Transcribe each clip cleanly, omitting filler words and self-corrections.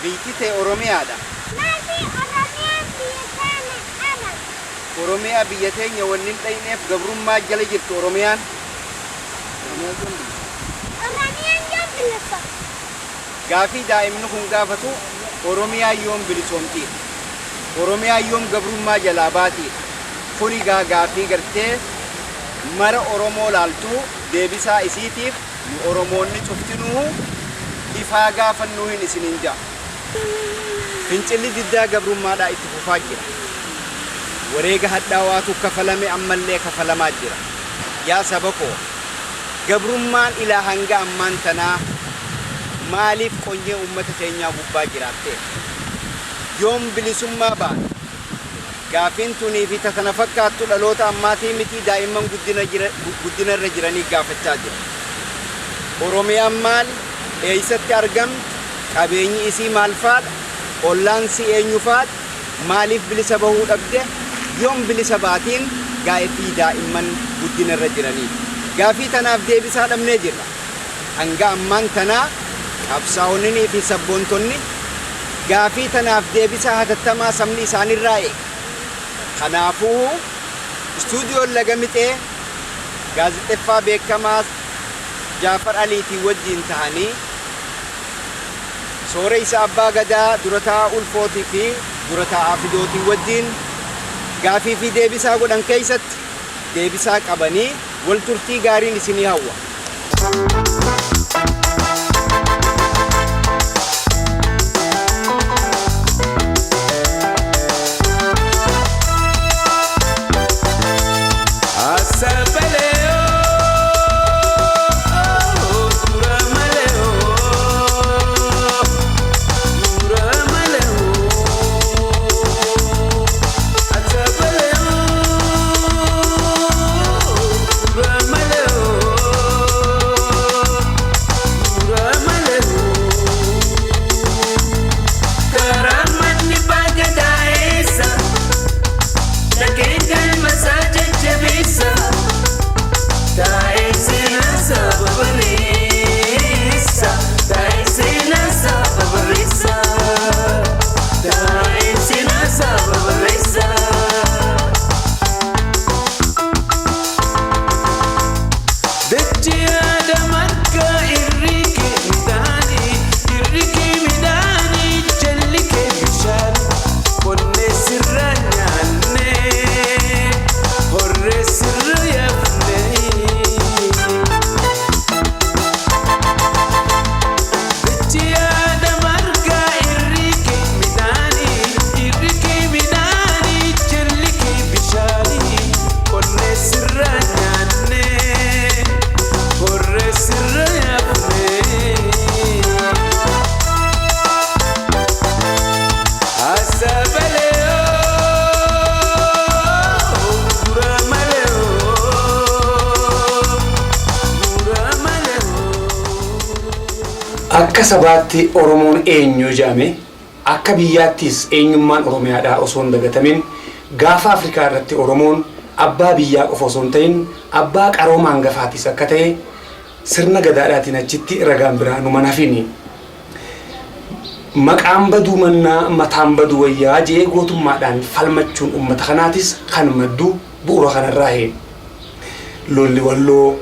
Biyti tee Oromiyaadha. Maafi Oromiyaan biyya teena dhaban? Oromiyaa biyya teenya wanni hin dhayneef gabrummaa jala jirti Oromiyaan. Oromiyaan yoom bilisoomti? Oromiyaan yoom bilisoomti? Gaafii daa'imni kun gaafatu Oromiyaan yoom bilisoomtiidha. Oromiyaan yoom gabrummaa jalaa baatiidha. Kuni gaa gaafii gartee mara Oromoo laaltu deebisaa isiitiif nu Oromoonni cuftinuu ifaa gaafannuuhin isiniin ja'a. Fincilli diddaa gabrummaadhaa itti fufaa jira. Wareega hadhaawaatu kafalame ammallee kafalamaa jira. Yaa saba koo, gabrummaan ilaa hanga ammaan tanaa maaliif qonyee ummata keenyaa gubbaa jiraattee? Yoom bilisummaa baana? Gaafiin tunii fi ta tana fakkaattu dhaloota ammaatii mitii daa'imman guddina guddina irra jiranii gaafachaa jira. Oromiyaan maali? Eessatti argamti? Qabeenyi isii maal faadha? Ollaan sii eenyu faadha? Maaliif bilisa bahuu dhabde? Yoom bilisa baatiin gaaffii daa'imman guddina irra jiraniiti. Gaafii tanaaf deebisaa dhabnee jirra. Hanga ammaan tanaa qabsaa'onninii fi sabboontonni gaafii tanaaf deebisaa hatattamaa sabni isaanirraa eega. Kanaafuu Istuudiyoon Laga Mixee gaazexeffaa beekamaa Jaafar Aliitiin wajjiin tahanii Sooreysa Abbaa Gadaa, Dura Taa'aa Ulfootii fi Dura Taa'aa Fidootiin wajjiin gaafii fi deebisaa godhan keessatti deebisaa qabanii wal turtii gaariin isinii hawwa. Akka sabaatti Oromoon eenyu jedhame akka biyyaattis eenyummaan Oromiyaadhaa osoo hin dagatamin gaafa Afrikaa irratti Oromoon abbaa biyyaa qofa osoo hin ta'in abbaa qarooma hangafaatis akka ta'e sirna gadaadhaatiin achitti ragaan biraa numa hin hafini. Maqaan baduu mannaa mataan baduu wayyaa je'ee gootummaadhaan falmachuun ummata kanaatis kan maddu bu'ura kanarraahi. Lolli Walloo,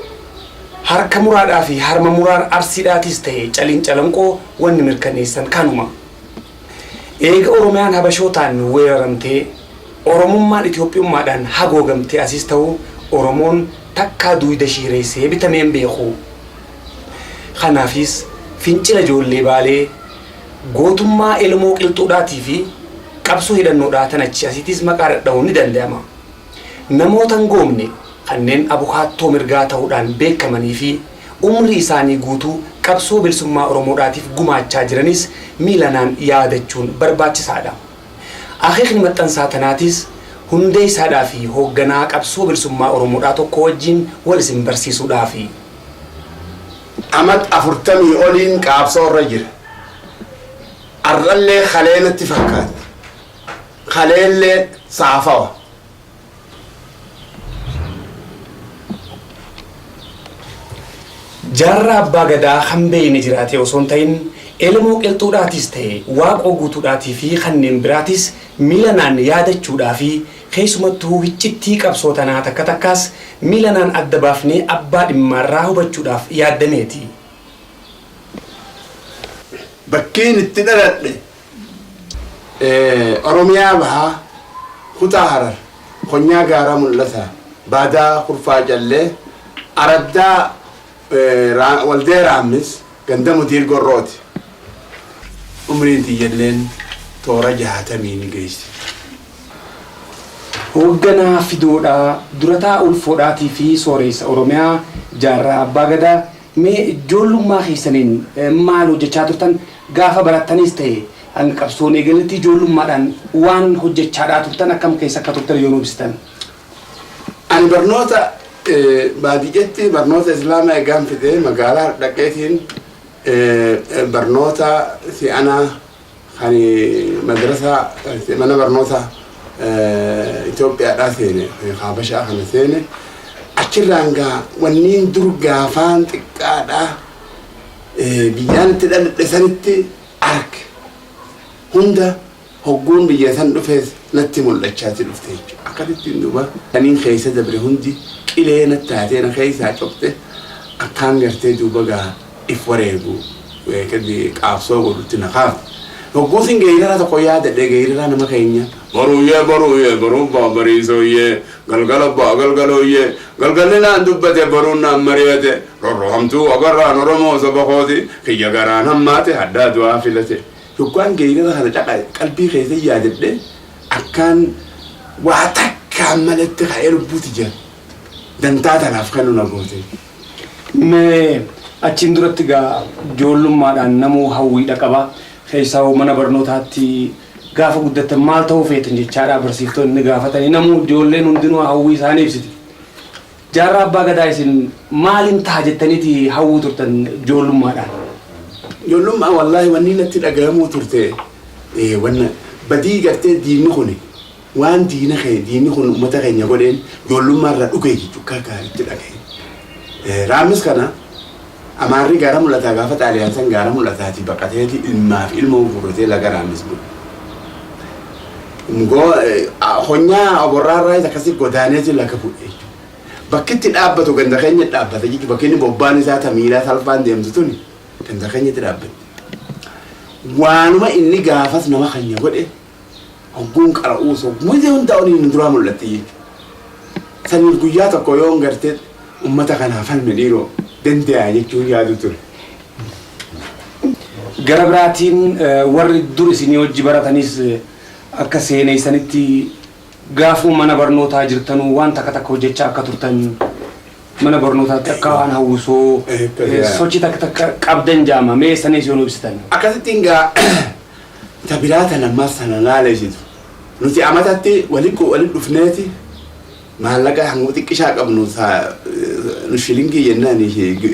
harka muraadhaa fi harma muraan Arsiidhaatis ta'e Caliin Calanqoo wanni mirkaneessan kanuma. Eega Oromiyaan Habashootaan weeraramtee, Oromummaan Itoophiyummaadhaan hagoogamtee asiis ta'u Oromoon takkaa duuyda shiireessee bitamee hin beeku. Kanaafis fincila ijoollee Baalee, gootummaa Elemoo Qilxuudhaatii fi qabsoo hidhannoodhaa tan achii asiitis maqaa dhadhahuun ni dandayama. Namoota hin goomne kanneen abukaattoo mirgaa tahuudhaan beekamanii fi umrii isaanii guutuu qabsoo bilisummaa Oromoodhaatiif gumaachaa jiranis miilanaan yaadachuun barbaachisaa dha. Akeekni maxxansaa tanaatis hundeessaadhaa fi hoogganaa qabsoo bilisummaa Oromoodhaa tokko wajjiin wal isin barsiisuudhaafi. Amat afurtamii oliin qaabsoo irra jira. Arrallee kalee natti fakkaatti. Kaleellee saafawa. Jaarraa Abbaa Gadaa kan beeyne jiraatee osoo hin ta'in Elemoo Qilxuudhaatis ta'e Waaqoo Guutuudhaatii fi kanneen biraatis miilanaan yaadachuudhaa fi keessumattuu hiccittii qabsoo tanaa takka takkaas miilanaan adda baafnee abbaa dhimmaarraa hubachuudhaaf yaaddameeti. Bakkiin itti dhaladhe Oromiyaa Bahaa kutaa Harar konyaa Gaara Mul'ataa Baadaa Kurfaa Callee araddaa Waldee Raammis ganda Mudiir Gorrooti. Umriin tiyyalleen toora 60 ni geessi. Hoogganaa Fidoodhaa, Durataa Ulfoodhaatii fi Sooreessa Oromiyaa Jaarraa Abbaa Gadaa, mee ijoollummaa keessaniin maal hojjechaa turtan? Gaafa barattanis ta'e hanga qabsoon eegaletti ijoollummaadhaan waan hojjechaadhaa turtan akkam keessa akka turtan yoo nu ibsitan. Ani barnoota baadiyyetti barnoota Islaamaa eegaan fidee magaalaa dhaqeetiin barnoota si'anaa kan madrasaa mana barnoota Itoophiyaadhaa seene, Habashaa kana seene. Achirraan gaa wanniin dur gaafaan xiqqaadhaa biyyaan itti dhaladhe sanitti arge hunda hogguun biyya san dhufees natti mul'achaati dhufte jechuudha. Akkasittiin duuba kaniin keessa dabre hundi qilee natti taatee na keessaa copte akkaan gartee duuba gaa if wareegu qaabsoo godhutti na kaafte. Hogguusin geerara tokko yaadadhe, geerara nama keenya. Boruuyyee boruuyyee boruu baa bariisooyyee galgala baa galgalooyyee galgalli naan dubbate boruun naan mari'ate rorrohamtuu agarraan Oromoo saba kooti kiyya garaan hammaate haddaa du'aa filate. Yoggaan geerara kana caqa qalbii keessa yaadadhe akkaan waa takkaan malatti ka'ee lubbuuti jira. Dantaa tanaaf kanu na goote. Mee achiin duratti gaa ijoollummaadhaan namuu hawwiidha qaba. Keessaa mana barnootaatti gaafa guddattan maal ta'uu feetan jechaadha barsiiftonni gaafatanii namuu ijoolleen hundinuu hawwii isaanii ibsiti. Jaarraa Abbaa Gadaa, isin maaliin ta'a jettaniiti hawwuu turtan ijoollummaadhaan? Ijoollummaa wallaahi wanni natti dhaga'amuu turte wanna badii gartee diinni kun waan diina kee diinni kun uummata keenya godheen ijoollummaa irraa dhugee jechuudha akka gaariitti dhaga'e. Raamis kana Amaarri gaara mul'ataa gaafa Xaaliyaan san gaara mul'ataati baqateeti ilmaa fi ilmoo guurratee laga Raamis bu'e. Honyaa oborraa irraa akkasii godaaneeti laga bu'e jechuudha. Bakki itti dhaabbatu ganda keenya dhaabbata jechuudha. Bakki inni bobbaan isaa tamiilaa salphaan deemtu tuni ganda keenyatti dhaabbatti. Waanuma inni gaafas nama keenya godhe hogguun qara'uus hogguu hundaa oliin duraa mul'atti jechuudha. Saniif guyyaa tokko yoon gartee uummata kanaaf falme dhiiroo danda'a jechuun yaadu ture. Gara biraatiin warri dur isinii hojii baratanis akka seeneessanitti gaafuma mana barnootaa jirtanuu waan takka takka hojjechaa akka turtan, mana barnootaatti akka waan hawwisoo sochii takka takka qabdan jaama, mee sanis yoo nu ibsitan. Akkasittiin gaa ta biraa tana ammaas sana laalesitu. Nuti amatatti walitti dhufneeti maallaqa hanga xiqqishaa qabnu nu shilingii jennaan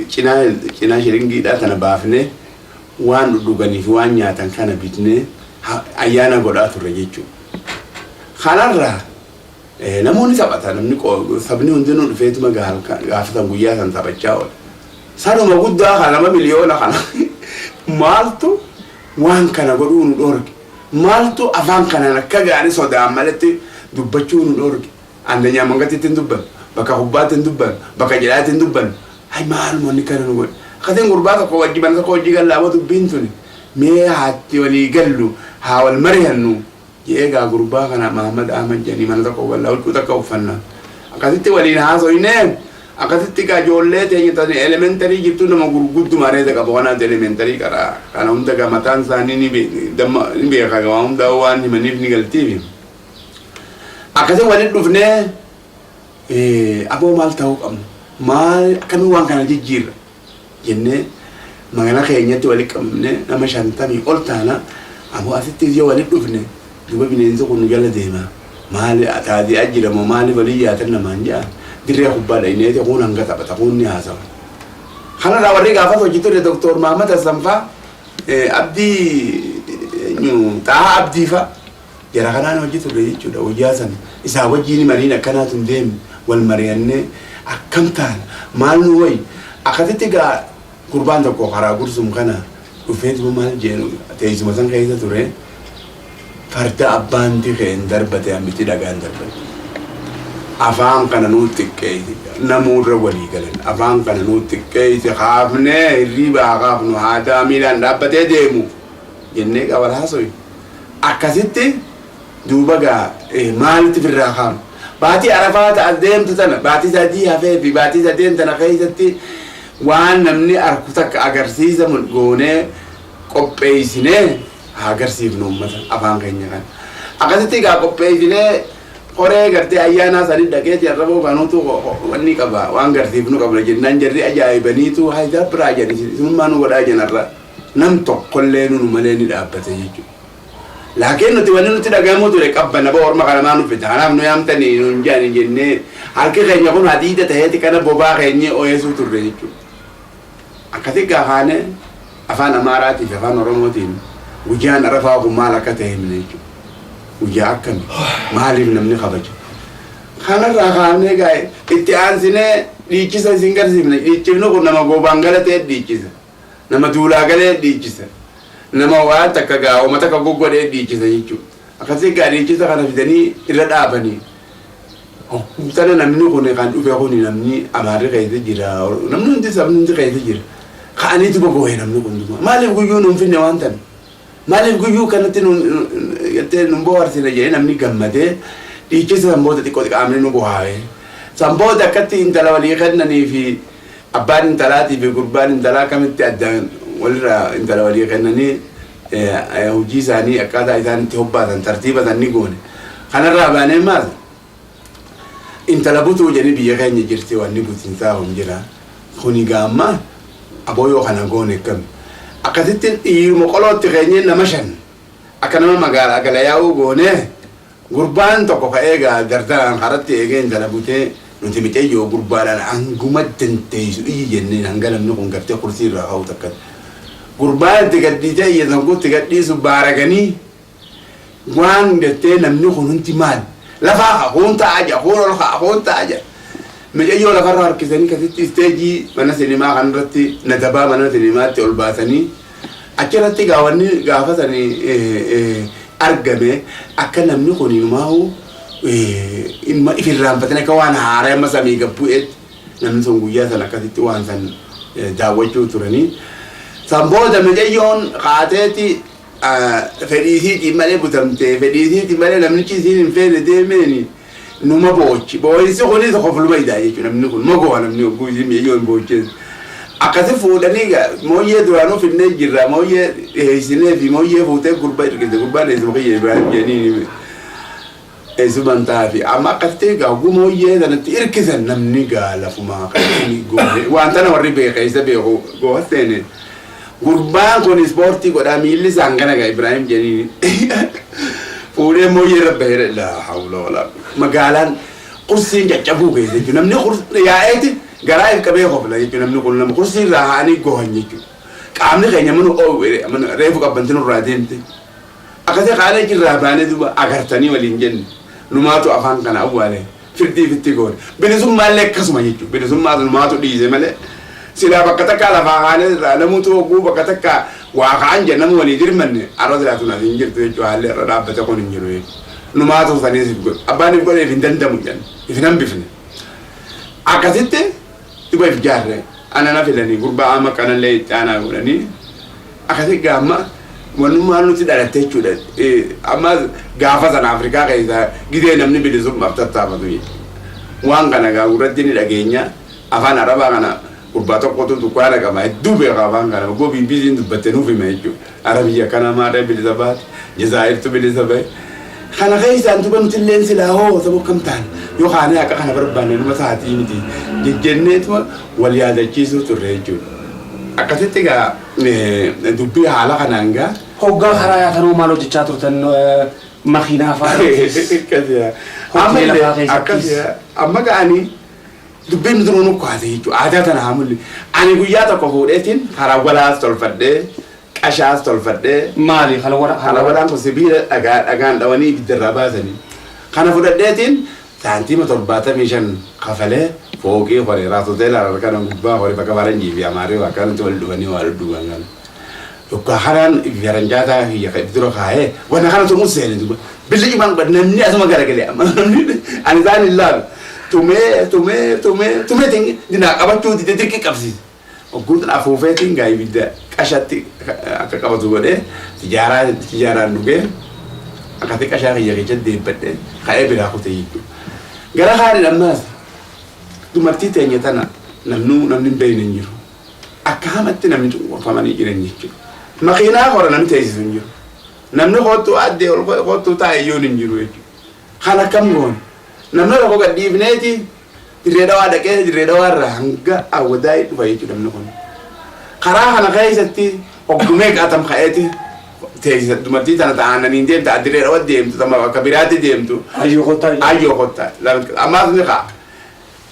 cinaa cinaa shilingiidhaa tana baafnee waan dhuganii fi waan nyaatan kana bitnee ayyaana godhaa turre jechuudha. Kanarraa namoonni taphata, namni sabni hundinuu dhufeetuma gaafatan guyyaa san taphachaa oola. Sanuma guddaa kana nama miliyoona kana maaltu waan kana godhuu nu dhoorge? Maaltu afaan kanaan akka gaarii sodaan malatti dubbachuu nu dhoorge? Andanyaa mangatti hin dubbannu, bakka kubbaatti hin dubbannu, bakka jedhaatti hin dubbannu. Hay, maaluma inni kana nu godhe? Akkasiin gurbaa tokko wajji mana tokko wajji gallaama dubbiin tuni. Mee haatti walii gallu haa wal mari'annu jedhee gaa gurbaa kana Mahammad Ahmad jedhanii mana tokko gallaa huccuu takka uffanna. Akkasitti waliin haasoynee akkasitti gaa ijoollee teenya tani elementary jirtu nama gurgudduma areeda qabu kanaatu elementary qaraa. Kana hunda gaa mataan isaanii ni beeka, gaa hunda waan himaniif ni galtiifi. Akkasii waliin dhufnee aboo maal ta'uu qabna, maal akkamiin waan kana jijjiirra jennee magaalaa keenyatti walitti qabamne nama 50 ol taana. Aboo, asitti yoo walitti dhufne duuba bineensi kun nu jala deema, maali taatee jiramoo, maali walii yaatan namaan jedha. Dirree kubbaa dhayineeti kun hanga taphata kun ni haasawa. Kanarraa warri gaafas hojii ture Doktor Mahammad Hassan faa, Abdii Xahaa Abdii faa, jara kanaan hojii turre jechuudha. Guyyaa sana isaa wajjiin mariin akkanaatu hin deemne, wal mari'annee akkam taana, maal nu wayi. Akkasitti gaa gurbaan tokko karaa gursum kana Dhufeetuma maal jeenu teessuma san keessa ture farda abbaan tikeen darbate hambichi dhagaan darbate. Afaan kana nuu xiqqeessi namuurra walii galan afaan kana nuu xiqqeessi kaafnee hirriibaa haa kaafnu haadaa miilaan dhaabbatee deemu jennee qabal haasoyi. Akkasitti duuba gaa maalitti firraa kaafnu. Baatii Arafaa ta'a deemtu tana baatii 3 hafee fi baatii 3 tana keessatti waan namni arku takka agarsiisa goonee qopheessinee haa agarsiifnu uummata afaan keenya kana. Akkasitti egaa qopheessinee qoree gartee ayyaanaa sanii dhaqeeti arraboo kanuutu wanni qaba waan garsiifnu qabna jennaan jarri ajaa'ibaniitu haa biraa jedhan isinummaa nu godhaa jenarra nam tokkollee nunu malee ni dhaabbate jechuudha. Laakiin nuti wanni nutti dhagahamuu ture qabbana ba'u orma kana maa nu fida kanaaf nu yaamtanii nun jedhani jennee harki keenya kun hadiida ta'eeti kana bobaa keenyee ooyesuu turre jechuudha. Akkasi gaafaane afaan Amaaraatii fi afaan Oromootiin guyyaan Arafaa kun maal akka ta'e himne jechuudha. Guyyaa akkami maaliif namni kabaja. Kanarraa kaafnee gaa'e itti aansinee dhiichisa isin garsiifne dhiichifni kun nama goobaan galatee dhiichisa. Nama duulaa galee dhiichisa. Nama waan takka gaa uummata takka goggodhee dhiichisa jechuudha. Akkasii gaa dhiichisa kana fidanii irra dhaabanii. Sana namni kun kan dhufe kun namni Amaarri keessa jira. Namni hundi sabni hundi keessa jira. Ka'aniitu bogo'e namni kun duma. Maaliif guyyuu nuun finne waan tan? Maaliif guyyuu kanatti nuun jettee nuun bohaarsine jedhee namni gammadee dhiichisa sanboota xiqqoo qaamni nu bohaare. Sanboota akkatti intala walii kennanii fi abbaan intalaatii fi gurbaan intalaa akkamitti addaan walirraa intala walii kennanii hojii isaanii akkaataa isaan itti hobbaasan tartiiba san ni goone. Kanarraa baanee maal intala butuu jedhanii biyya keenya jirti wanni butinsaa kun jira. Kuni gaamma aboo yoo kana goone akkami. Akkasitti dhiiruma qolootti keenyee nama 5 akka nama magaalaa gala yaa'uu goonee gurbaan tokko ka'ee gaa dardaraan karatti eegee intala butee nuti micayyoo gurbaadhaan hanguma dandeessu iyyi jenneen hanga namni kun gartee kursii irraa ka'u takkatti. Gurbaan itti gadhiisee iyya san itti gadhiisu baaraganii waan gartee namni kun hundi maal lafaa ka'a kuun taa'aa jira kuun ol ka'a kuun taa'aa jira. Micayyoo lafarra harkisanii kasitti isteejii mana sinimaa kanarratti nadabaa mana sinimaatti ol baasanii achirratti gaawanni gaafa sanii argame akka namni kun inumaa'u ilma ifirraanfatanii akka waan haaraa amma samii gad bu'eetti namni sun guyyaa sana akkasitti waan san daawwachuu turanii. San booda micayyoon kaateeti fedhii isiitiin malee butamtee fedhii isiitiin malee namnichi isiin hin feene deemeeni numa boochi. Boo'insi kunis kofluma idaa jechuudha namni kun mogoo namni hogguu isiin micayyoon hin boochees. Akkasi fuudhanii mooyyee duraanuu finnee jirra mooyyee dhiheessinee fi mooyyee fuutee gurbaa ergite gurbaan eessuma kiyya Ibraahim jedhanii eessuman ta'aa fi amma akkasitti egaa hogguu mooyyee sanatti hirkisan namni gaa lafumaa kan goone waan tana warri beeka isa beeku goofa seene gurbaan kun ispoortii godhaa miilli isaan kana gaa Ibraahim jedhanii fuudhee mooyyee irra bahee laa hawla walaa magaalaan kursiin caccabuu keessa jechuudha namni yaa'eeti garaa if qabee kofla jechuudha namni kun nama kursii irraa haanii gohan jechuudha qaamni keenya mana oowwe reefu qabbanti nurraa deemte akkasii kaanee jirraa baanee duuba agartanii waliin jenne numaatu afaan kana awwaale firdii fitti goone bilisummaallee akkasuma jechuudha bilisummaa numaatu dhiise malee silaa bakka takkaa lafaa kaanee irraa namuutu hogguu bakka takkaa waa ka'an jedhe nama walii dirmanne arra silaa tun as hin jirtu jechuudha haalli irra dhaabbate kun hin jiru jechuudha numaatu saniis if godhe abbaan if godhe if hin dandamu jenne if hin hambifne akkasitti duba if jaarre ana na filanii gurbaa amma kanallee itti aanaa godhanii akkasi gaamma wannummaan nuti dhalatte jechuudha. Amma gaafa sana Afrikaa keessa gidee namni bilisummaaf tattaafatu jechuudha. Waan kana gaa gurratti ni dhageenya afaan Arabaa kana gurbaa tokkotu dukkaana qaba hedduu beeka afaan kana oguu BBC'n dubbatte nuuf hima jechuudha. Arabiyya kana maadhee bilisa baate Jazaa'irtu bilisa bahe. Kana keessaan duba nuti illeen silaa hoo saba kam ta'an yoo kaanee akka kana barbaanne numa sa'aatii miti jejjenneetuma wal yaadachiisuu turre jechuudha. Akkasitti egaa dubbii haala kanaan gaa. Hoggaa karaa yaatanoo maal hojjechaa turtan makiinaa fa'aa hoteela fa'aa keessattis. Amma ga'anii dubbiin duruu nu kaase jechuudha. Aadaa tana haa mul'i. Ani guyyaa tokko fuudheetiin harawwalaas tolfadhee qashaas tolfadhee. Maali halawwala? Halawwalaan kun sibiila dhagaa dhagaan dhawanii ibiddarraa baasanii. Kana fudhadheetiin saantiima 75 kafalee fooqii hore raas hoteela kana gubbaa hore bakka faranjii fi amaarri waa kanatti wal dhufanii waa dhudhuban kana. Yokkaa karaan garanjaataa kiyya kan dura kaayee wanna kana tumuun seene duuba. Billi cimaan namni asuma garagalee amma namni ani isaan hin laalu. Tumee tumee tumee tumeetiin dinaa qabachuu dide dirqii qabsiise. Ogguutan afuufeetiin gaa ibidda qashatti akka qabatu godhee tijaaraa tijaaraan dhugee akkatti qashaa kiyya keessatti deebbadhee ka'ee biraa kutee jechuudha. Gara kaaniin ammaas dumartii teenya tana namnuu namni hin beekne hin jiru. Akka hamatti namni cunqurfamanii jiran jechuudha. Makiinaa hora namni teessisu hin jiru. Namni kottuu addee ol kottuu taa'e iyyuu hin jiru jechuudha. Kan akkam goone namni tokko gad dhiifneeti Dirree Dhawaa dhaqee Dirree Dhawaa irraa hanga Awwadaayii dhufa jechuudha namni kun. Karaa kana keessatti hoggumee qaatam ka'eeti teessisa dumartii tana ta'aananiin deemta Dirree Dhawaa deemtu tama bakka biraatti deemtu. Ayyoo kottaa. Ayyoo kottaa. Ammaas ni ka'a.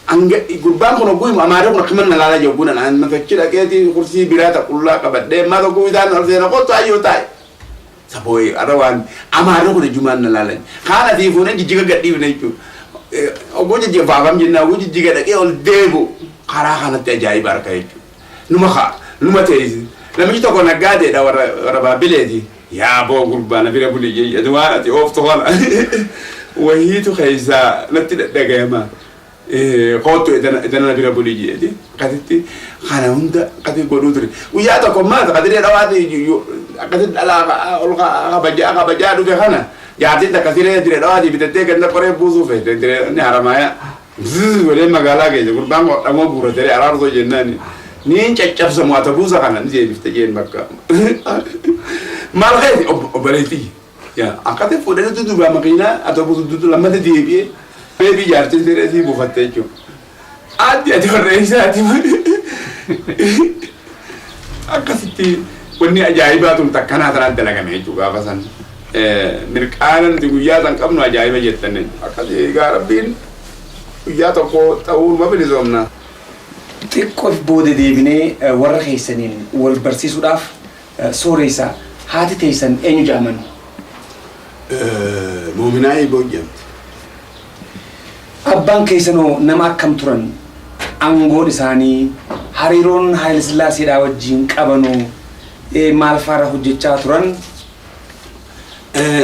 Hanga gurbaan kun hogguu himu amaarri kun akkuma na laalaa jiru hogguu naan mafachi dhaqeeti kursii biraa ta qullaa qabadhee maal hogguu isaan ol seena kottu ayyoo taa'e. Sabooyi arra waan amaarri kun ijumaan na laalan. Kaan asii fuunee jijjiga gad dhiifne jechuudha. Hogguu jijjiga faafam jennaa hogguu jijjiga dhaqee ol deebi'u karaa kanatti ajaa'iba harka jechuudha. Numa ka'a numa teessisa. Namichi tokko naggaadeedha warra warra baabbileeti. Yaa boo gurbaa na bira buli jee ati waan ati ooftu kana wahiitu keessaa natti dhadhagayama. Koottu edana na bira buli jeeti. Akkasitti kana hunda akkasi godhuu ture. Guyyaa tokko maas kadiree dhawaati akkasitti dhalaa ol kabajaa kabajaa dhufe kana jaartiin takka siree diree dhawaatii bitattee ganda qoree buusuu feete diree inni haramaaya. Bzzz godhee magaalaa keessa gurbaan dhamoo guurratee araarsoo jennaan niin caccabsamu ata buusa kana ni deebifte jeen bakka. Maal keeti obboleettii. Akkati fuudhanii duubaa makiinaa ata buusu lammata deebi'ee beebii jaartiin siree sii buufatte jechuudha. Addi ati warra eessaati akkasitti wanni ajaa'ibaa tun takkanaa tanaan dalagame jechuudha gaafa san. Mirqaana nuti guyyaa san qabnu ajaa'iba jettan akkasii egaa rabbiin guyyaa tokko ta'uu numa bilisoomna. Xiqqoof booda deebinee warra keessaniin wal barsiisuudhaaf sooreessa haati teessan eenyu jedhaman? Moominaa Eeboo jedhamti. Abbaan keessanoo nama akkam turan? Aangoon isaanii hariiroon Haayilesillaaseedhaa wajjin qabanoo maal faarra hojjechaa turan?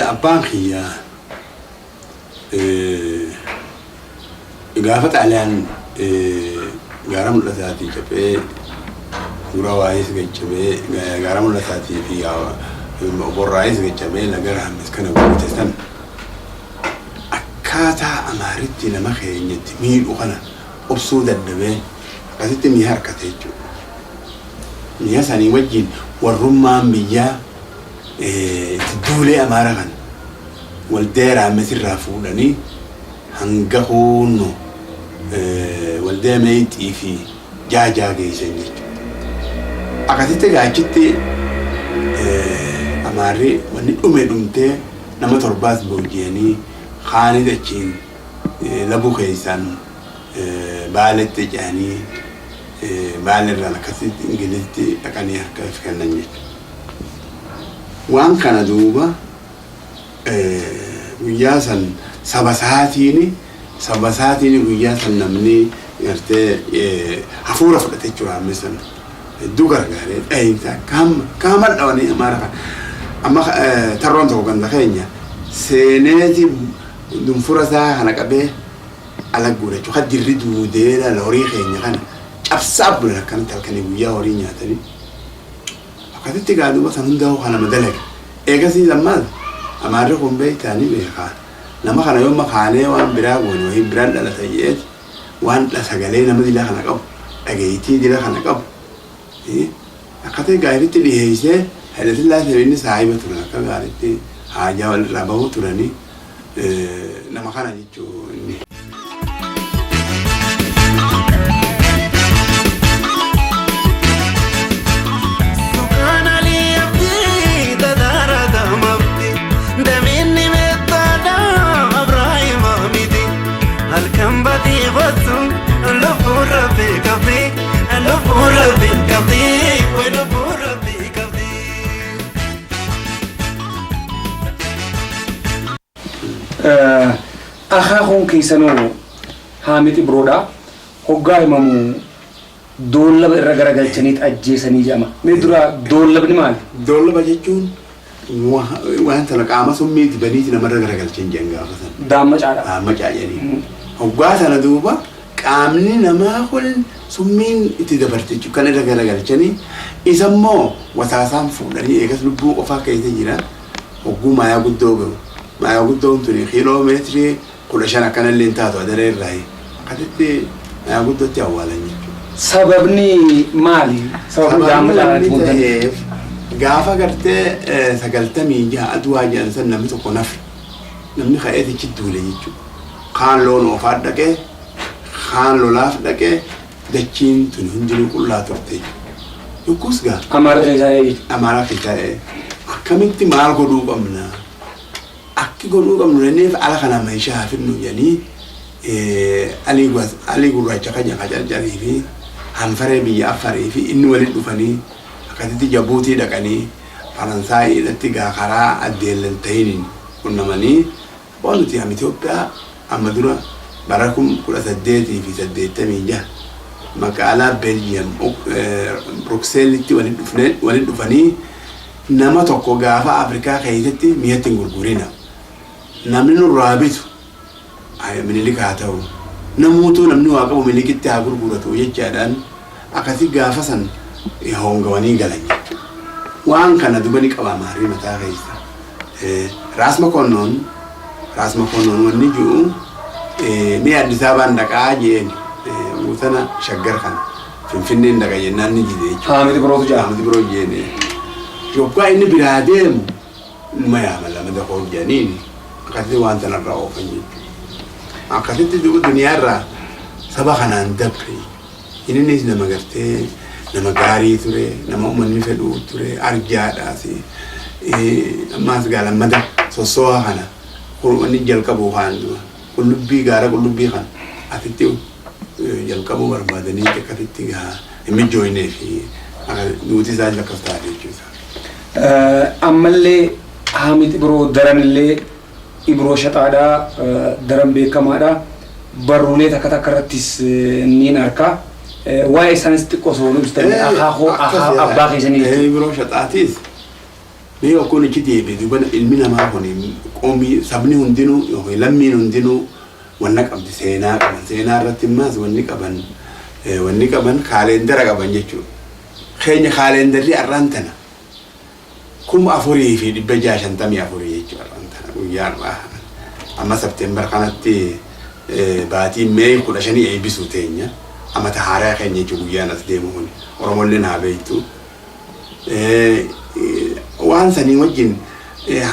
Abbaan kiyya gaafa Xaaliyaan gaara mul'ataatii caphee gura waayis gaccabee gaara mul'ataatii fi borraayis gaccabee laga raammis kana guute san akkaataa amaaritti nama keenyatti miidhu kana obsuu dadhabee akkasitti mi'a harkate jechuudha. Mi'a sanii wajjin warrummaan biyyaa itti duulee amaara kana waldee raammis irraa fuudhanii hanga huunnu waldee meexxii fi jaajaa geessan jechuudha. Akkasitti gaachitti amaarri wanni dhume dhumtee nama torbaas booji'anii kaanit achiin labu keessaan baaletti ce'anii baalerraan akkasitti ingilizitti dhaqanii harka kennan jechuudha. Waan kana duuba guyyaa san saba isaatiin guyyaa san namni gartee hafuura fudhate jechuudha amma san hedduu gargaaree dhahinsa kaama dhawanii amaara kana. Amma tarroon tokko ganda keenya seeneeti dunfura isaa kana qabee ala guura jechuudha. Kan dirri duudee laala horii keenya kana cabsaa bulan akkanatti halkanii guyyaa horii nyaatanii. Akkasitti gaa duuba san hundaa'u kana dalage. Eegasii lammaas amaarri kun beektaanii beekaa. Nama kana yoo makaanee waan biraa goone wayii biraan dhalata jeeti waan sagalee nama dila kana qabu dhageettii dila kana qabu. Akkasitti gaariitti dhiyeessee Hayilasillaasee inni saahiba turan akka gaariitti haajaa walirraa bahuu turanii nama kana jechuun inni. Akaakuun keessanoo Haamid Ibroodha. Hoggaa himamu Doollaba irra garagalchaniit ajjeesanii jedhama. Mee dura doollabni maali? Doollaba jechuun waan sana qaama summii dibaniiti namarra garagalchan jedhan gaafa sana. Daammacaadha. Daammacaa jedhanii. Hoggaa sana duuba qaamni namaa kun summiin itti dabarte jechuudha kan irra garagalchanii isa immoo wasaasaan fuudhanii eegas lubbuu qofaa keessa jira hogguu maayaa guddoo gahu. Maayaa guddoon tuni kiiloo meetirii 15 akkanallee hin taatu adaree irraa akkasitti maayaa guddootti awwaalan jechuudha. Sababni maali? Sababni Sababni daammacaadhaan wanni itti muudanii. ta'eef gaafa gartee 96 aduwaa jedhan san namni tokko nafe namni ka'eetichi duule jechuudha. Kaan loon oofaa dhaqee kaan lolaaf dhaqee dachiin tun hundinuu qullaa turte jechuudha. Yoggus gaa Amaara keessaa jechuudha. Amaaraa keessaa akkamitti maal godhuu qabna? Akki godhuu qabnu jenneef ala kana meeshaa haa fidnu jedhanii Alii Gurraacha kan Qacarcarii fi Hanfaree biyya Affarii fi inni walitti dhufanii akkasitti Jabuutii dhaqanii Faransaayii irratti gaa karaa addeellan ta'iniin qunnamanii waan nuti am Itoophiyaa amma dura bara 1886 magaalaa Beeljiyam Brukseelitti walitti dhufanii nama tokko gaafa Afrikaa keessatti mi'atti hin gurgurina. Namni nurraa bitu Minilik haa ta'u. Namuutuu namni waa qabu Minilikitti haa gurguratu jechaadhaan akkasii gaafa san hoongawanii galan jechuudha. Waan kana duba ni qaba Amaarri mataa keessa. Raas Makonnoon Raas Makonnoon wanni jiru mi'a Addis Ababaan dhaqaa jeen guutana Shaggar kana Finfinneen dhaqa jennaan ni dide jechuudha. Haamid Birootu jedha. Haamid Biroo jeen. Yoggaa inni biraa deemu numa yaama lama dakoo jedhaniin akkasitti waan sanarraa oofan jechuudha. Akkasitti duuba duniyaarraa saba kanaan dabre. Innis nama gartee nama gaarii ture, nama uummanni fedhuu ture, arjaadhaas. Ammaas gaa lammata sossoo'aa kana wanni jalqabu kaan dura qullubbii gaara qullubbii kana asitti jalqabuu barbaadanii akkasitti gaa hin mijjooynee fi duuti isaa akkas taate jechuudha. Ammallee Haamid Ibroo daranillee Ibroo Shaxaadhaa daran beekamaadha. Barruulee takka takka irrattis niin arka. Waa'ee isaanis xiqqoo osoo nu ibsitanii akaakuu abbaa keessanii jechuudha. Ibroo Shaxaatiis mee yokkuun ichi deebi'e duuba ilmi namaa kun qoomii sabni hundinuu yookiin lammiin hundinuu wanna qabdi seenaa qaban seenaa irratti immaas wanni qaban kaaleendara qaban jechuudha. Keenya kaaleendarri har'aan tana 4654 jechuudha har'aan tana guyyaa har'aa amma September kanatti baatii Mee 15 eebbisuu teenya amata haaraa keenya jechuudha guyyaan as deemu kun Oromolleen haa beektu. Waan sanii wajjin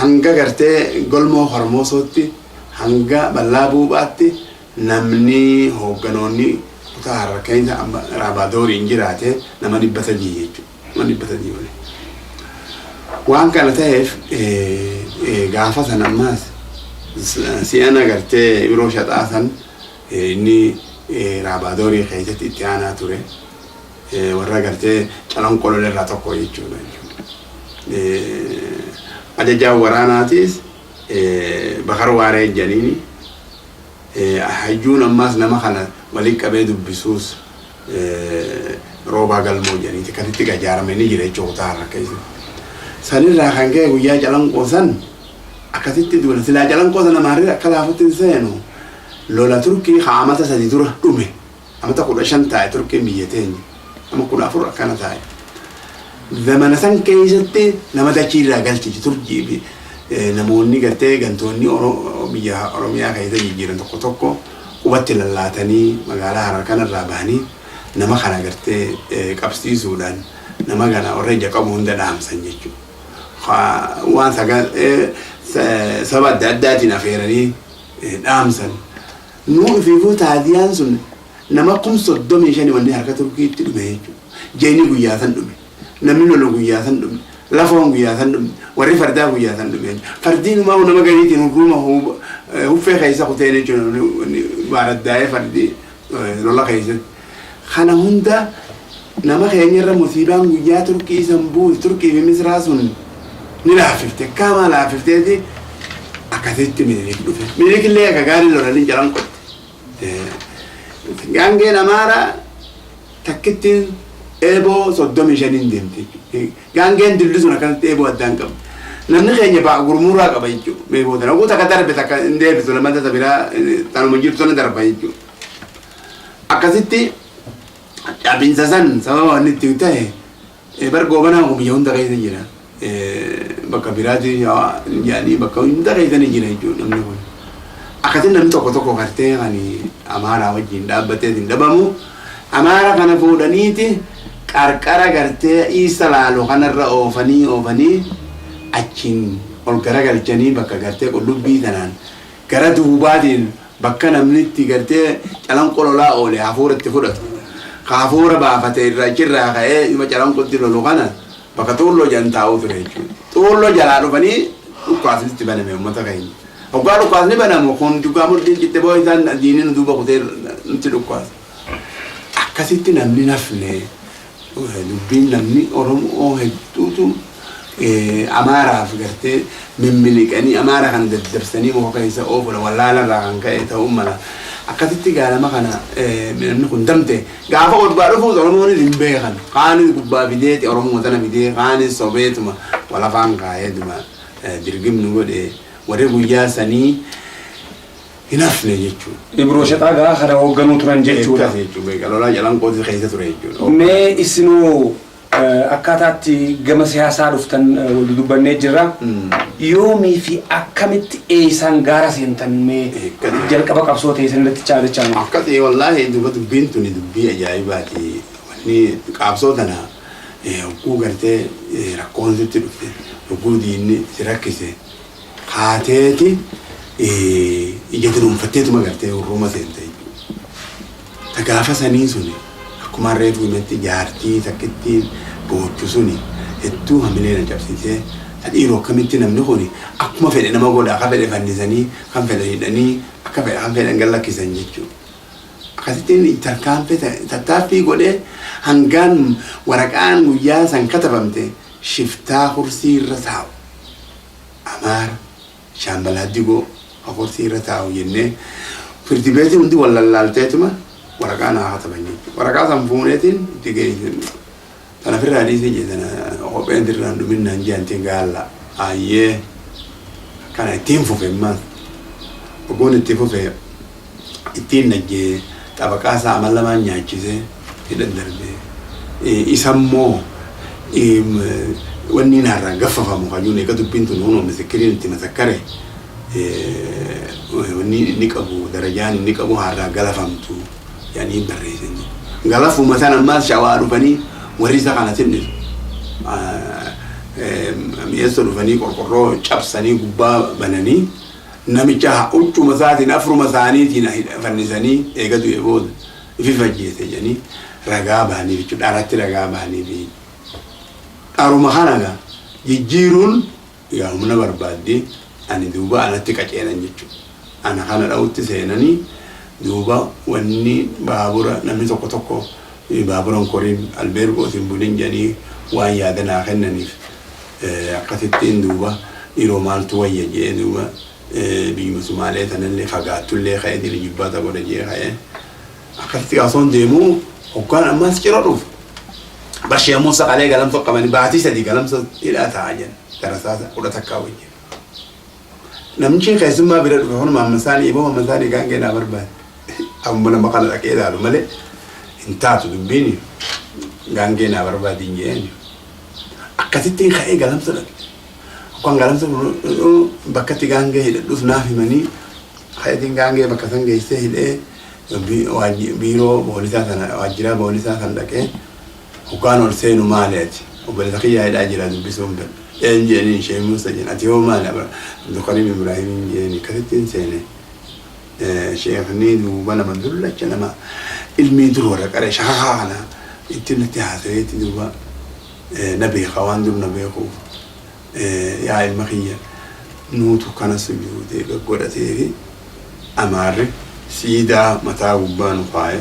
hanga gartee golmoo hormoosootti hanga bal'aa buuphaatti namni hoogganoonni kutaa Harar keessa Raabaadooriin jiraate nama 300 jechuudha. Nama 300 oli. Waan kana ta'eef gaafa san ammaas si'ana gartee Ibroo Shaxaa san inni Raabaadorii keessatti itti aanaa ture. Warra gartee calanqoo lolerraa tokko jechuudha. Ajajaan waraanaatis Bakar Waaree jedhaniini. Hayyuun ammaas nama kana waliin qabee dubbisuus Roobaa Galmoo jedhaniiti akkasitti gajaaramee ni jira jechuudha kutaa Harar keessatti. Sanirraa kan ka'e guyyaa calanqoo san akkasitti duula silaa calanqoo sana maarri akka laafutti hin seenu lola Turkii haa amata 3 dura dhume amata 15 taa'e Turkiin biyya teenya ama 14 akkana taa'e. Zamana san keessatti nama dachii irraa galchichi Turkii fi namoonni gartee gantoonni biyya Oromiyaa keessa jijjiiran tokko tokko qubatti lallaatanii magaalaa Harar kanarraa bahanii nama kana gartee qabsiisuudhaan nama kana warra ija qabu hunda dhaamsan jechuudha. Waan saba adda addaatiin afeeranii dhaamsan. Nuu ifiifuu taaziyaan sun nama 35,000 wanni harka Turkiitti dhume jechuudha. Jeeni guyyaa san dhume. Namni lolu guyyaa san dhume. Lafoon guyyaa san dhume. Warri fardaa guyyaa san dhume. Fardiin umaa nama gariitiin hurruuma huffee keessa kuteen jechuudha. Baaraddaa'ee fardi lola keessatti. Kana hunda nama keenya irra musiibaan guyyaa Turkii san buute Turkii fi Misraa sun ni laaffifte. Akkaamaa laaffifteeti akkasitti Minilik dhufe. Minilik illee akka gaarii lolanii jalan qotte. Gaangeen Amaaraa Takkittiin eeboo 35n deemte jechuudha. Gaangeen dilli sun akkanatti eeboo addaan qabdi. Namni keenya ba'a gurmuuraa qaba jechuudha. Eeboo tana. Oguu takka darbe takka hin deebisu lammataa ta biraa tanuma jirtu sana darba jechuudha. Akkasitti cabinsa san sababa wanni itti ta'e bar Goobanaan kun biyya hunda keessa jira. Bakka biraati jedhanii bakka hunda keessa ni jira jechuudha namni kun. Akkasitti namni tokko tokko gartee kan Amaaraa wajjin dhaabbatee hin dhabamu. Amaara kana fuudhaniiti qarqara gartee Iisa Laaloo kanarra oofanii oofanii achiin ol garagalchanii bakka gartee qullubbii tanaan gara duubaatiin bakka namni itti gartee Calanqoo lolaa oole hafuura itti fudhatu. Ka hafuura baafate irra achirraa ka'ee dhuma Calanqootti lolu kana bakka Xuulloo jedhan taa'uu ture jechuudha. Xuulloo jalaa dhufanii dhukkaasni itti baname uummata keenya. Hoggaa dhukkaasni banamu kun dhugaa mudhiin citte boo isaan diinni nu duuba kutee nutti dhukkaasa. Akkasitti namni nafne dubbiin namni Oromoo hedduutu Amaaraaf gartee mimmiliqanii Amaara kana daddabsanii muka keessa oofudha wallaala irraa kan ka'e ta'uu mala. Akkasitti gaalama kana namni kun damte gaafa gubbaa dhufuus Oromoonis hin beekan. Kaanis gubbaa fideeti Oromoo tana fidee kaanis sobeetuma walafaan kaa'eetuma dirgimnu godhe warri guyyaa sanii hin hafne jechuudha. Ibroo Shaxaa gaa kana hoogganuu turan jechuudha. Akkas jechuudha. Lolaa Calanqootis keessa ture jechuudha. Mee isinoo akkaataatti gama siyaasaa dhuftan wal dubbannee jirra. Yoomii fi akkamitti eessaan gaara seentan mee jalqaba qabsoo ta'e sanirratti chaadachaa nu. Akkasii wallaahi duba dubbiin tuni dubbii ajaa'ibaati. Wanni qabsoo tana hogguu gartee rakkoon sitti dhufte hogguu diinni si rakkise kaateeti ija dunuunfatteetuma gartee hurruuma seente jechuudha. Ta gaafa sanii suni akkuma reefu himetti jaartii takkittiin boochu suni hedduu hamilee na cabsisee ta dhiiroo akkamitti namni kuni akkuma fedhe nama godha akka fedhe fannisanii kan fedhe hidhanii akka fedhe kan fedhan gad lakkisan jechuudha. Akkasittiin tarkaanfii tattaaffii godhee hangaan waraqaan guyyaa san katabamte shiftaa kursii irra taa'u Amaara Shaambalaa Digoo kursii irra taa'u jennee firdi beetii hundi wal lallaalteetuma waraqaa naa kataban jechuudha. Waraqaa san fuuneetiin itti geessin. Tana ofirraa dhiisee jee tana kopheen dirraan dhuminnaan jeantee gaalla. Ayyee kana ittiin fufe ammaas. Ogoon itti fufe ittiin najjee xabaqaa isaa amal lamaan nyaachisee hidhan darbee. Isammoo wanni naarraa gaffafamu kajuun eega dubbiin tun hunoo misikiriin itti masakkare wanni inni qabu darajaan inni qabu harraa galafamtu jedhanii barreessan jechuudha. Galafuma sana ammaas Shawaa dhufanii warri isa kana sinnisu. Mi'eessoo dhufanii qorqorroo cabsanii gubbaa bananii namicha huccuma isaatiin afruma isaaniitiin fannisanii eega du'e booda ifi fajjeese jedhanii ragaa bahanii jechuudha. Dharatti ragaa bahanii dharuma kana gaa jijjiiruun yaa humna barbaadde ani duuba anatti qaceelan jechuudha. Ana kana dha'utti seenanii duuba wanni baabura namni tokko tokko baaburan koriin albeergootiin bulin jedhanii waan yaada naa kennaniif akkasittiin duuba dhiiroo maaltu wayya jedhee duuba biyyuma Sumaalee tanallee fagaattullee ka'ee diri jibbaata godha jedhee ka'ee akkasitti osoon deemuu hoggaan ammas ciro dhufu. Bashee Muusaa qalee galamsoo qabanii baatii 3 galamsoo hidhaa taa'aa jiran darasaa 11 wajjin. Namichi keessummaa bira dhufe kun maammasaanii iboo maammasaanii gaangee naa barbaade. Amma nama kana dhaqee ilaalu malee hin taatu dubbiin gaangee naa barbaade hin jedheen. Akkasittiin ka'ee galamsa dhaqe. Akkaan galamsa bakka itti gaangee hidhadhus naaf himanii ka'eetiin gaangee bakka san geessee hidhee biiroo poolisaa sana waajjiraa poolisaa san dhaqee hoggaan ol seenu maali ati obboleessa kiyyaa hidhaa jira dubbisuun fedha. Een jedhanii ishee Muusa jedhan ati hoo maali Abdulkarim Ibrahim jedhanii akkasittiin seene. Sheekni duuba nama dullacha nama ilmii dur warra qare shakakaa kana ittiin natti haasayeetti duuba na beeka waan dur na beekuuf yaa ilma kiyya nuutu kana sujuudee gaggodhatee fi Amaarri siidaa mataa gubbaa nu kaaye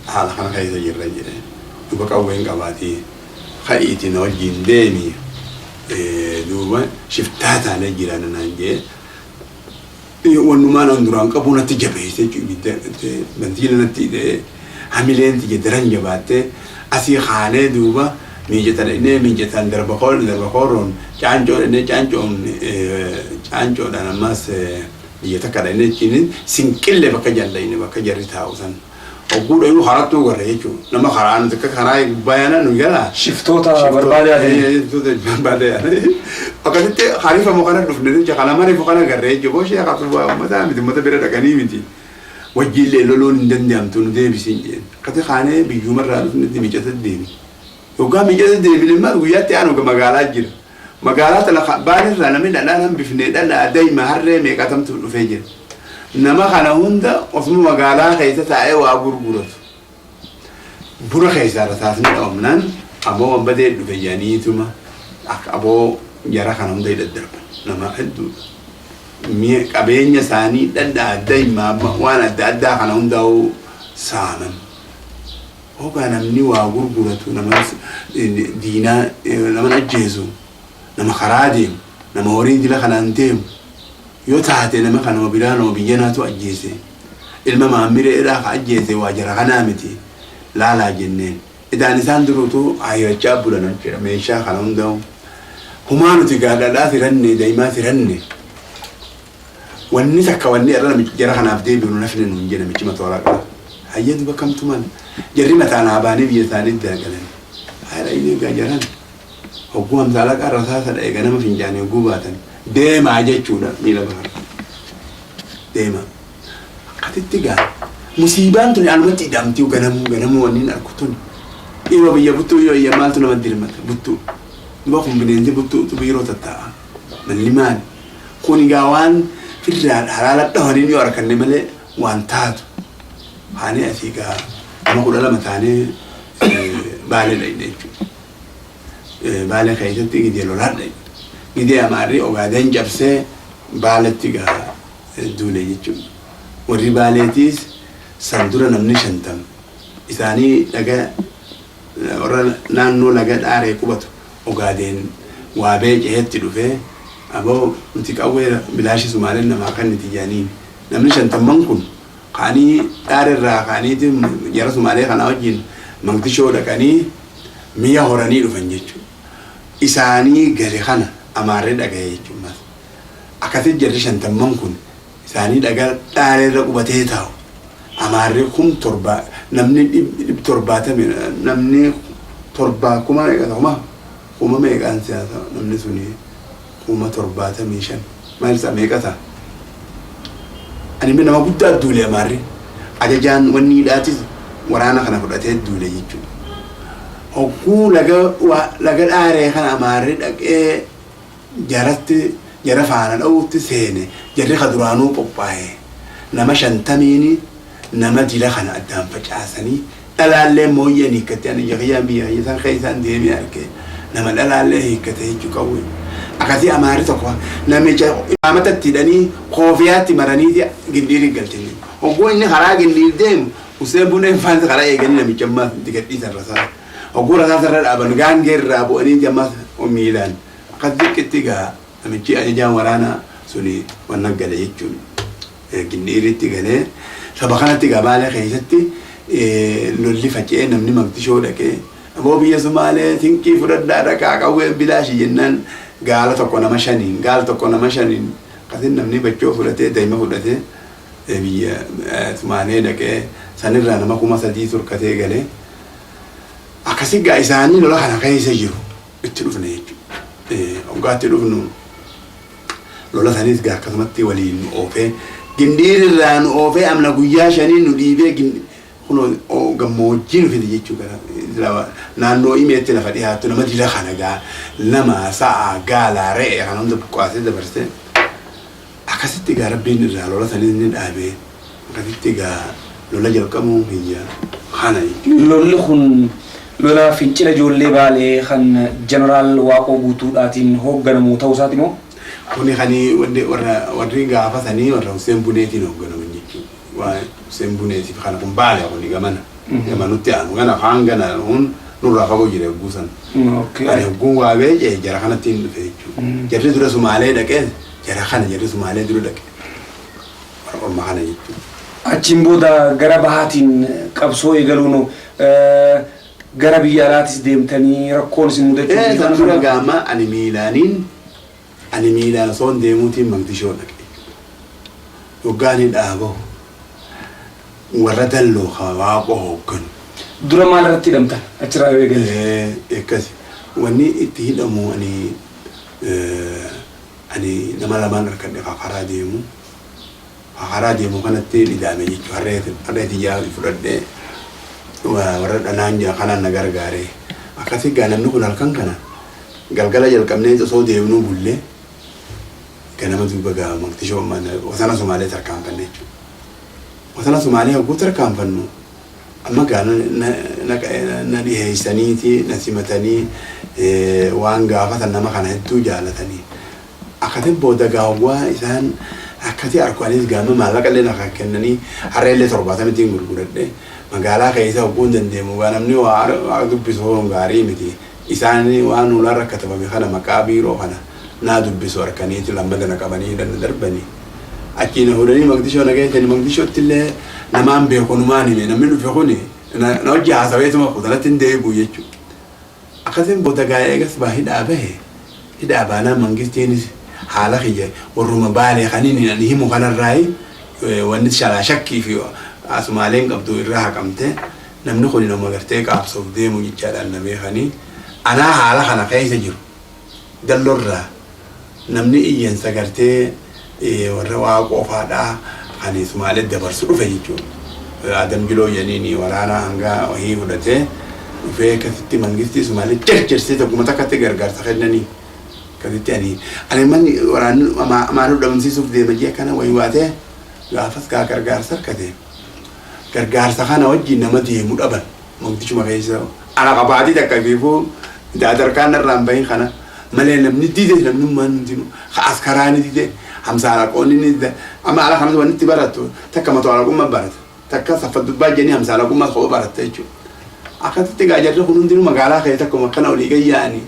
haala kana keessa jirra jedhe. Duuba qawween qabaatii ka'iitii na wajjin deemi duuba shiftaa taanee jiraanna naan jedhe. Wannumaan an duraan qabu natti jabeesse jechuudha ibidda bantiila natti hidhee Hamileen tiyya daran jabaattee asii kaanee duuba miijata dhaqnee miijataan darba koor darba kooroon caancoo dhaqnee caancoon caancoodhaan ammas biyya takka dhaqnee achiin sinqillee bakka jallayne bakka jarri taa'u san. Hogguu dhayuu harattuu garra jechuudha. Nama karaa nuti akka karaa gubbaa yaana nu galaa. Shiftoota barbaada yaadanii. Shiftoota barbaada yaadanii. Akkasitti hariifamu kana dhufne jecha kana mariifu kana garree jechuudha. Boshee haqatu uummataa miti uummata bira dhaqanii miti. Wajjiillee loluun hin danda'amtu nu deebisiin jeen. Akkasi kaanee biyyumarraa dhufnetti miicata deebi. Yoggaa miicata deebine immoo guyyaatti aanu magaalaa jira. Magaalaa tana baanirraa namni dhadhaan hambifne dhadhaa daa'ima harree meeqatamtu dhufee jira. Nama kana hunda osuma magaalaa keessa taa'ee waa gurguratu. Buna keessaa rasaasni dhawamnaan aboo wanbadee dhufe jedhaniituma akka aboo jara kana hunda daddarban nama hedduudha. Mi'a qabeenya isaanii dhadhaa daa'ima waan adda addaa kana hundaa'uu saaman. Hoogaa namni waa gurguratu nama diinaa nama ajjeesu nama karaa deemu nama horii dila kanaan deemu yoo taate nama kanuma biraa nama biyya naatu ajjeese ilma maamireedhaa ka ajjeese waa jara kanaa miti laalaa jenneen. Idaan isaan duruutu hayrachaa bulan jechuudha meeshaa kana hundaa'u. Humaa nuti gaadhadhaa firanne daa'imaa firanne wanni takka wanni irra namichi jara kanaaf deebi'u nu nafne nuun jedhe namichi matooraa qaba. Hayyee duba kamtu mala jarri mataan haa baanii biyya isaanii dalagalan. Haadha inni egaa jaran hogguu hamsaala qarra saasa dha'e ganama fincaanii hogguu baatan deemaa jechuudha miila bahar. Deemaa. Akkasitti gaa musiibaan tuni anumatti ida'amtii ganamuu ganamuu wanni hin argu tuni. Dhiiroo biyya buttuu yoo iyya maaltu nama dirmata buttuu. Duba kun bineensi buttuutu biiroo tattaa'a. Malli maali? Kun egaa waan firraa halaala dhawaniin yoo arganne malee waan taatu. Haanii asii gaa nama 12 taanee baalee dhaqne jechuudha. Baalee keessatti gidee lolaa dhaqne. Gidee amaarri Ogaadeen cabsee baaletti gaa duule jechuudha. Warri baaleetiis san dura namni 50 isaanii dhaga warra naannoo laga dhaaree qubatu Ogaadeen waa beecehetti dhufee aboo nuti qawwee bilaashi Sumaaleen namaa kenniti jedhaniin. Namni shantamman kun ka'anii dhaarerraa ka'aniiti jara Sumaalee kanaa wajjin Mangtishoo dhaqanii mi'a horanii dhufan jechuudha. Isaanii gale kana amaarri dhagaye jechuudha. Akkasitti jarri shantamman kun isaanii dhaga dhaareerra qubatee taa'u. Amaarri 7000 namni dhib torbaatami namni torba kuma meeqa kuma kuma meeqaan siyaasa namni suni 75,000 maal isaa meeqa ta'a? Ani nama guddaa duule amaarri ajajaan wanni hidhaatis waraana kana fudhatee duule jechuudha. Hogguu laga laga dhaaree kana amaarri dhaqee jaratti jara faana dha'uutti seene jarri ka duraanuu qophaa'e nama 50n nama dila kana addaan facaasanii dhalaallee mooyyeen hiikkatti ani jakiyyaan biyya kiyya san keessaan deemee arge nama dhalaallee hiikkate jechuu qawwe. Akkasii amaarri tokko namicha imaamatatti hidhanii koofiyaatti maraniiti gindhiirii galchanii. Hogguu inni karaa gindhiir deemu Hussein Buneen faanti karaa eeganii namicha ammaas itti gadhiisan rasaasa. Hogguu rasaasa irra dhaaban gaangee irraa bu'anii ammaas miilaan akkas xiqqetti gaa namichi ajajaan waraanaa suni wanna gale jechuun gindhiiritti galee saba kanatti gaa baalee keessatti lolli faca'ee namni Maqdishoo dhaqee aboo biyya Sumaalee sinqii fudhadhaa dhaqaa qawween bilaashi jennaan gaala tokko nama shaniin gaala tokko nama shaniin akkasin namni bachoo fudhatee daa'ima fudhatee biyya Sumaalee dhaqee sanirraa nama 3000 turkatee galee akkasi gaa isaanii lola kana keessa jiru itti dhufne jechuudha. Hoggaatti dhufnu lola sanis gaa akkasumatti waliin nu oofee gindhiirirraa nu oofee amna guyyaa shanii nu dhiibee kunoo gammoojjii nu fide jechuu gara naannoo imeetti lafa dhiyaattu nama dila kana gaa nama sa'a gaala re'ee kana hunda buqqaasee dabarsee akkasitti gaa rabbiin irraa lola sanis ni dhaabee akkasitti gaa lola jalqabuun kiyya kana jechuudha. Lolli kun lola fincila ijoollee Baalee kan Jeneraal Waaqoo Guutuudhaatiin hoogganamu ta'uu isaati moo? Kuni kan warra warri gaafa sanii warra Hussein Buneetiin hoogganaman jechuudha. Waa Hussein Buneetiif kana kun Baale kuni gamana. Gamanutti aanu gana kaan gana kun nurraa fagoo jira hogguu san. Ani hogguun waa beece jara kanatti hin dhufe jechuudha. Jarri dura Sumaalee dhaqee jara kana jarri Sumaalee dura dhaqe. Warra orma kana jechuudha. Achiin booda gara bahaatiin qabsoo eegaluun gara biyya alaatis deemtanii rakkoon isin mudachuu San dura gaama ani miilaaniin ani miilaan osoo hin deemuutiin Maqdishoo dhaqe. Hoggaan hidhaa bahu warra dalloo ka Waaqoo hoogganu. Dura maal irratti hidhamtan achirraa yoo eegalle? Akkasi. Wanni itti hidhamu ani ani nama lamaan harkadhe ka karaa deemu. Ka karaa deemu kanatti hidhaame jechuudha. Harree harree tiyyaa fudhadhee warra dhanaan jira kanaan na gargaare. Akkasi gaa namni kun halkan kana galgala jalqabnee osoo deemnuu bullee ganama duuba gaa Maqdishoo wasana Sumaalee tarkaanfanne jechuudha. Wasana Sumaalee hogguu tarkaanfannu amma gaa na dhiheessaniiti na simatanii waan gaafatan nama kana hedduu jaalatanii. Akkati booda gaawwaa isaan akkati arku anis gaama maallaqa illee na kennanii harree illee 70ttiin gurguradhe. Magaalaa keessa hogguu hin dandeemu gaa namni waa dubbisu hoon gaarii miti. Isaan waan ulaarra katabame kana maqaa biiroo kana naa dubbisu harkaniiti lammada na qabanii na darbanii. Achii na fuudhanii Maqdishoo na geessanii. Maqdishootti illee namaan beeku numaan hime namni dhufe kuni na hojii haasaweetuma kutanatti hin deebi'u jechuudha. Akkasiin booda gaa eegas baa hidhaa bahe. Hidhaa baanaa mangistiinis haala kiyya warruma Baalee kan inni ani himu kanarraayi wanni shalaa shakkii fi Sumaaleen qabdu irraa haqamte namni kun nama gartee qaabsoof deemu jechaadhaan na beekanii anaa haala kana keessa jiru dallorraa namni iyyansa gartee warra Waaqoo faadhaa kan Sumaalee dabarsu dhufe jechuudha. Adam Jiloo jedhaniin waraana hanga wahii fudhatee dhufee akkasitti mangistii Sumaalee jarjarsee tokkuma takkatti gargaarsa kennanii. Akkasitti ani manni waraanni amaanuu dhabamsiisuuf deema jee akkana wayii waatee gaafas gaa gargaarsa harkate. Gargaarsa kana wajjin nama deemu dhaban Maqdishuma keessa ana qabaatii takka fiifuu daadarkaan irraa hin bahin kana malee namni dide, namnummaan hundinuu ka askaraa ni dide, hamsaalaqoonni ni dide. Amma ala kanatti wanni itti barattu takka matoo alaqummaa barata, takka saffa dubbaa jedhanii hamsaalaqummaa kopha baratta jechuudha. Akkasitti gaa jarri kun hundinuu magaalaa keessa akkuma akkana olii gad yaa'anii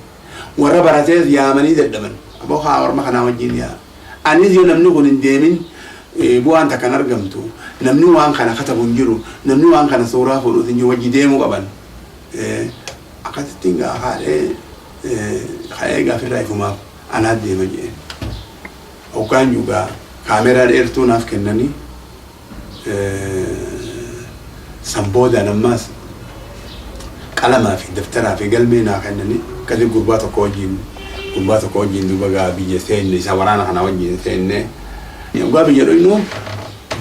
warra baratees yaamanii dadhaban. Aboo haa orma kanaa wajjin yaa'a. Anis yoo namni kun hin deemin bu'aan takka hin argamtu. Namni waan kana katabu hin jiru. Namni waan kana suuraa fuudhus hin jiru. Wajji deemuu qaban. Akkasittiin gaa haadhee ka'ee gaafirraa ifumaaf anaa deema jee. Hoggaan jugaa kaameraa dheertuu naaf kennanii san boodaan ammaas qalamaa fi daftaraa fi galmee naa kennanii akkasii gurbaa tokko wajjin duuba gaa biyya seenne, isa waraana kana wajjin seenne. Hoggaa biyya dhuynu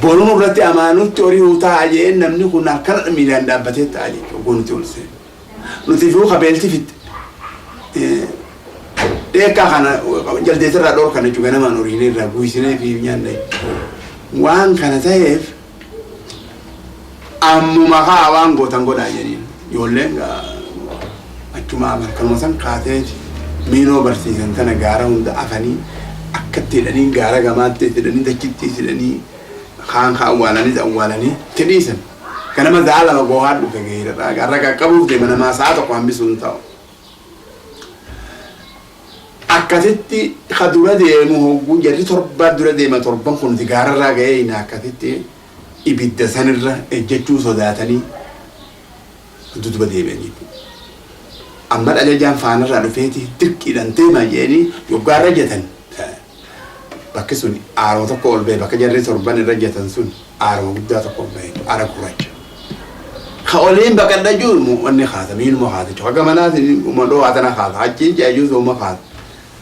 boruun irratti amaanutti horii ta'a jeen namni kun akkana miilaan dhaabbatee ta'a jechuudha hogguu nuti ol seenne. Nuti fi kabeelti fixxe. Dheekkaa kana jaldeessarraa dhoorkan jechuudha, ganamaan horiinee irraa guusinee fi nyaanne. Waan kana ta'eef ammuma kaa waan gootan godhaa jedhaniin. Ijoolleen achuma halkanuma san kaateeti miinoo barsiisan tana gaara hunda afanii akkatti hidhanii, gaara gamaatti hidhanii, dachitti hidhanii, kaan ka awwaalaniis awwaalanii itti dhiisan. Ganama sa'a 2 goohaa dhufe geerarraa gaarra qaqqabuuf deema namaa sa'a 1 hambisuu hin ta'u. Akkasitti ka dura deemu hogguu jarri torbaa dura deema, torban kun nuti gaararraa ga'ee hin akkasitti ibidda sanirra ejjechuu sodaatanii dudduuba deebi'an jechuudha. Amma ajajaan faanarraa dhufeeti dirqiidhaan deemaa jedhanii yoggaarra ejjetan bakki sun aaroo tokko ol ba'e, bakka jarri torban irra ejjetan sun aaroo guddaa tokko ol ba'e, aara gurraacha. Ka oliin baqadha jiru wanni kaasa miinuma kaasa jechuudha. Haga manaas dhowaa tana kaasa achiin ce'ayyuu sooma kaasa.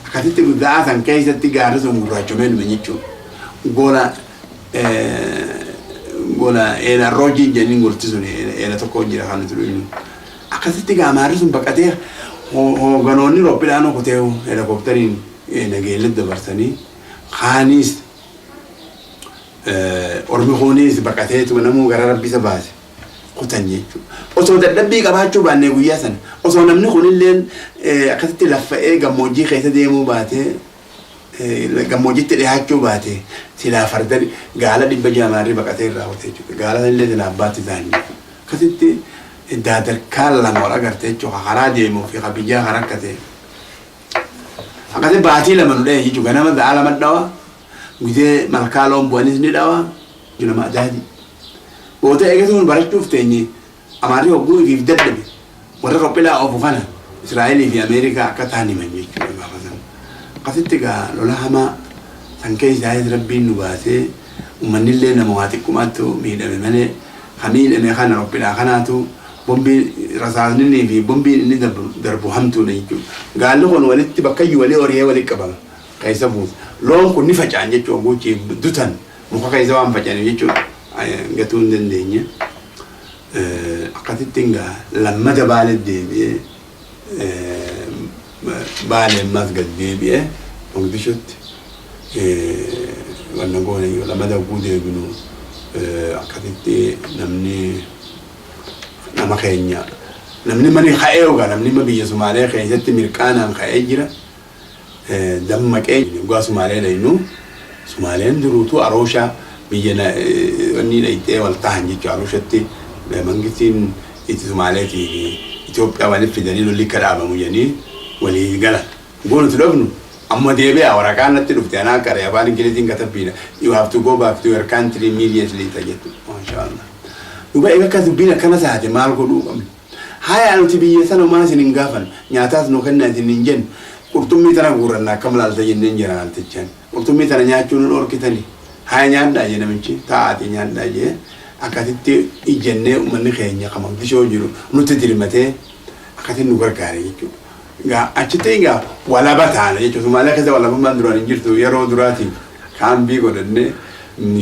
Akkasitti guddaa san keessatti gaarri sun gurraachomee dhume jechuudha. Gola eela roojii jedhanii golti sun eela tokko jira kan nuti dhuynu. Akkasitti gaamaarri sun baqatee hooganoonni rooppilaanoo kutee helikooптariin nageelle dabarsanii kaanis ormi kunis baqateetuma namuu gara rabbi isa baase kutan jechuudha. Osoo dadhabbii qabaachuu baannee guyyaa sana, osoo namni kunilleen akkasitti laffa'ee gammoojjii keessa deemuu baatee, gammoojjitti dhiyaachuu baate, silaa farda gaala 600 maarri baqatee irraa kutee jechuudha. Gaala sanillee silaa abbaatti ta'anii. Akkasitti daadarkaa lama wal agarte jechuudha. Karaa deemuu fi biyyaa karaa akka ta'e. Akkasitti baatii 2 nu dha'e jechuudha. Ganama sa'a 2 dhawa. Gizee malkaa loon bu'anis ni dhawa. Nama adaadi. Booda eegasuun barachuuf teenye Amaarri hogguu ifiif dadhabe warra rophilaa oofu kana Israa'elii fi Ameerikaa akka ta'an himan jechuudha gaafa san. Akkasitti egaa lola hamaa san keessaayis Rabbiin nu baasee, ummannillee nama waa xiqqumaattu miidhame malee, ka miidhame kana rophilaa kanaatu bombiin rasaasninii fi bombiin inni darbu hamtuudha jechuudha. Gaalli kun walitti bakkayyu walii horihee walitti qabama keessa buusa. Loon kun ni faca'an jechuudha guuchi dutan muka keessa waan faca'aniif jechuudha gatuu hin dandeenye. Akkasittiin gaa lammata Baale deebi'ee, Baale ammas gad deebi'ee Mogadishutti wanna goone lammata hogguu deebinu, akkasitti namni nama keenya namni mani ka'ee ogaa namni biyya Sumaalee keessatti mirqaanaan ka'ee jira. Dammaqee dhugaa Sumaalee dhaynu, Sumaaleen duruutuu Arooshaa biyya wanni dhayxee wal tahan jechuudha. Arooshatti mangistiin itti Sumaaleetii fi Itoophiyaa walitti fidanii lolli akka dhaabamu jedhanii walii galan. Goo nuti dhufnu amma deebi'a waraqaan natti dhufte anaa qaree afaan Ingiliziin katabbiidha. "You have to go back to your country immediately" ta jettu. Masha Allah. Duuba eega akka dubbiin akkana taate maal godhuu qabna? Haya, nuti biyya sana homaa isin hin gaafan, nyaataas nu kennaa isin hin jennu, qurxummii tana guurranna akkam laalta jenneen jira laaltichaan. Qurxummii tana nyaachuu nu dhorkitani. Haya, nyaadhaa jee namichi, taa'aatii nyaadhaa jee. Akkasitti ijjennee uummanni keenya kan Moqdishoo jiru nutti dirmatee akkasitti nu gargaare jechuudha. Egaa achitti egaa walaba taana jechuudha. Somaaliyaa keessa walabummaan duraan hin jirtu, yeroo duraatiif kaambii godhannee